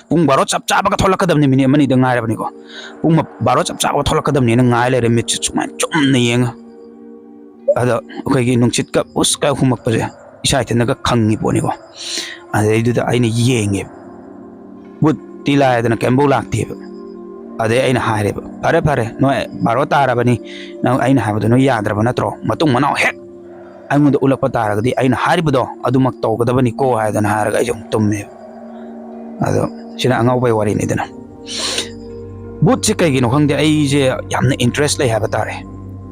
ꯄꯨꯡ ꯕꯥꯔꯣ ꯆꯞ ꯆꯥꯕꯒ ꯊꯣꯛꯂꯛꯀꯗꯕꯅꯤ, ꯃꯤꯅꯤꯠ ꯑꯃꯅꯤꯗ ꯉꯥꯏꯔꯕꯅꯤꯀꯣ꯫ ꯄꯨꯡ ꯃ-, ꯕꯥꯔꯣ ꯆꯞ ꯆꯥꯕꯒ ꯊꯣꯛꯂꯛꯀꯗꯕꯅꯤꯅ ꯉꯥꯏ ꯂꯩꯔꯦ, ꯃꯤꯠꯁꯦ ꯁꯨꯃꯥꯏꯅ ꯆꯨꯝꯅ ꯌꯦꯡꯉ꯫ ꯑꯗꯣ ꯑꯩꯈꯣꯏꯒꯤ ꯅꯨꯡꯁꯤꯠꯀ ꯎꯁꯀ ꯍꯨꯝꯃꯛꯄꯁꯦ ꯏꯁꯥ ꯏꯊꯟꯇꯒ ꯈꯪꯉꯤ ꯄꯣꯠꯅꯤꯀꯣ꯫ ꯑꯗꯩꯗꯨꯗ ꯑꯩꯅ ꯌꯦꯡꯉꯦꯕ, ꯕꯨꯠꯇꯤ ꯂꯥꯏꯗꯅ ꯀꯩꯝꯐꯧ ꯂꯥꯛꯇꯦꯕ꯫ ꯑꯗꯩ ꯑꯩꯅ ꯍꯥꯏꯔꯦꯕ, "ꯐꯔꯦ, ꯐꯔꯦ, ꯅꯣꯏ ꯕꯥꯔꯣ ꯇꯥꯔꯕꯅꯤ, ꯅꯪ ꯑꯩꯅ ꯍꯥꯏꯕꯗꯣ ꯅꯣꯏ ꯌꯥꯗ꯭ꯔꯕ ꯅꯠꯇ꯭ꯔꯣ? ꯃꯇꯨꯡ ꯃꯅꯥꯎ ꯍꯦꯛ ꯑꯩꯉꯣꯟꯗ ꯎꯠꯂꯛꯄ ꯇꯥꯔꯒꯗꯤ ꯑꯩꯅ ꯍꯥꯏꯔꯤꯕꯗꯣ ꯑꯗꯨꯃꯛ ꯇꯧꯒꯗꯕꯅꯤꯀꯣ" ꯍꯥꯏꯗꯅ ꯍꯥꯏꯔꯒ ꯑꯩꯁꯦ ꯑꯃꯨꯛ ꯇꯨꯝꯃꯦꯕ꯫ ꯑꯗꯣ ꯁꯤꯅ ꯑꯉꯥꯎꯕꯩ ꯋꯥꯔꯤꯅꯤꯗꯅ꯫ ꯕꯨꯠꯁꯦ ꯀꯩꯒꯤꯅꯣ ꯈꯪꯗꯦ, ꯑꯩꯁꯦ ꯌꯥꯝꯅ ꯏꯟꯇꯔꯦꯁ ꯂꯩ ꯍꯥꯏꯕ ꯇꯥꯔꯦ꯫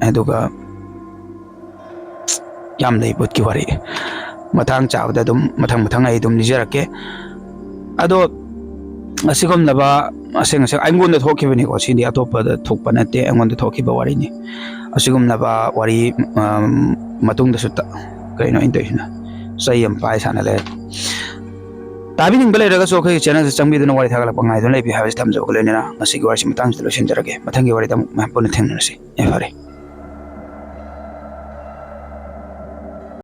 ꯑꯗꯨꯒ ꯌꯥꯝ ꯂꯩ ꯕꯨꯠꯀꯤ ꯋꯥꯔꯤ, ꯃꯇꯥꯡ ꯆꯥꯕꯗ ꯑꯗꯨꯝ ꯃꯊꯪ ꯃꯊꯪ ꯑꯩ ꯑꯗꯨꯝ ꯂꯤꯖꯔꯛꯀꯦ꯫ ꯑꯗꯣ ꯑꯁꯤꯒꯨꯝꯂꯕ ꯑꯁꯦꯡ ꯑꯁꯦꯡ ꯑꯩꯉꯣꯟꯗ ꯊꯣꯛꯈꯤꯕꯅꯤꯀꯣ, ꯁꯤꯗꯤ ꯑꯇꯣꯞꯄꯗ ꯊꯣꯛꯄ ꯅꯠꯇꯦ, ꯑꯩꯉꯣꯟꯗ ꯊꯣꯛꯈꯤꯕ ꯋꯥꯔꯤꯅꯤ꯫ ꯑꯁꯤꯒꯨꯝꯂꯕ ꯋꯥꯔꯤ, ꯑꯝ, ꯃꯇꯨꯡꯗꯁꯨ ꯇ-, ꯀꯩꯅꯣ ꯑꯩꯅ ꯇꯧꯔꯤꯁꯤꯅ? ꯆꯩ ꯑꯃ ꯄꯥꯏ ꯁꯥꯟꯅ ꯂꯩꯔꯦ꯫ ꯇꯥꯕꯤꯅꯤꯡꯕ ꯂꯩꯔꯒꯁꯨ ꯑꯩꯈꯣꯏꯒꯤ ꯆꯦꯅꯦꯜꯁꯦ ꯆꯪꯕꯤꯗꯨꯅ ꯋꯥꯔꯤ ꯊꯥꯒꯠꯂꯛꯄ ꯉꯥꯏꯗꯨꯅ ꯂꯩꯕꯤꯌꯨ ꯍꯥꯏꯕꯁꯤ ꯊꯝꯖꯕꯒ ꯂꯣꯏꯅꯅ ꯉꯁꯤꯒꯤ ꯋꯥꯔꯤꯁꯤ ꯃꯇꯥꯡꯁꯤꯗ ꯂꯣꯏꯁꯤꯟꯖꯔꯒꯦ꯫ ꯃꯊꯪꯒꯤ ꯋꯥꯔꯤꯗ ꯑꯃꯨꯛ ꯃꯌꯥꯝ ꯄꯨꯟꯅ ꯊꯦꯡꯅꯔꯁꯤ꯫ ꯌꯥꯝ ꯐꯔꯦ꯫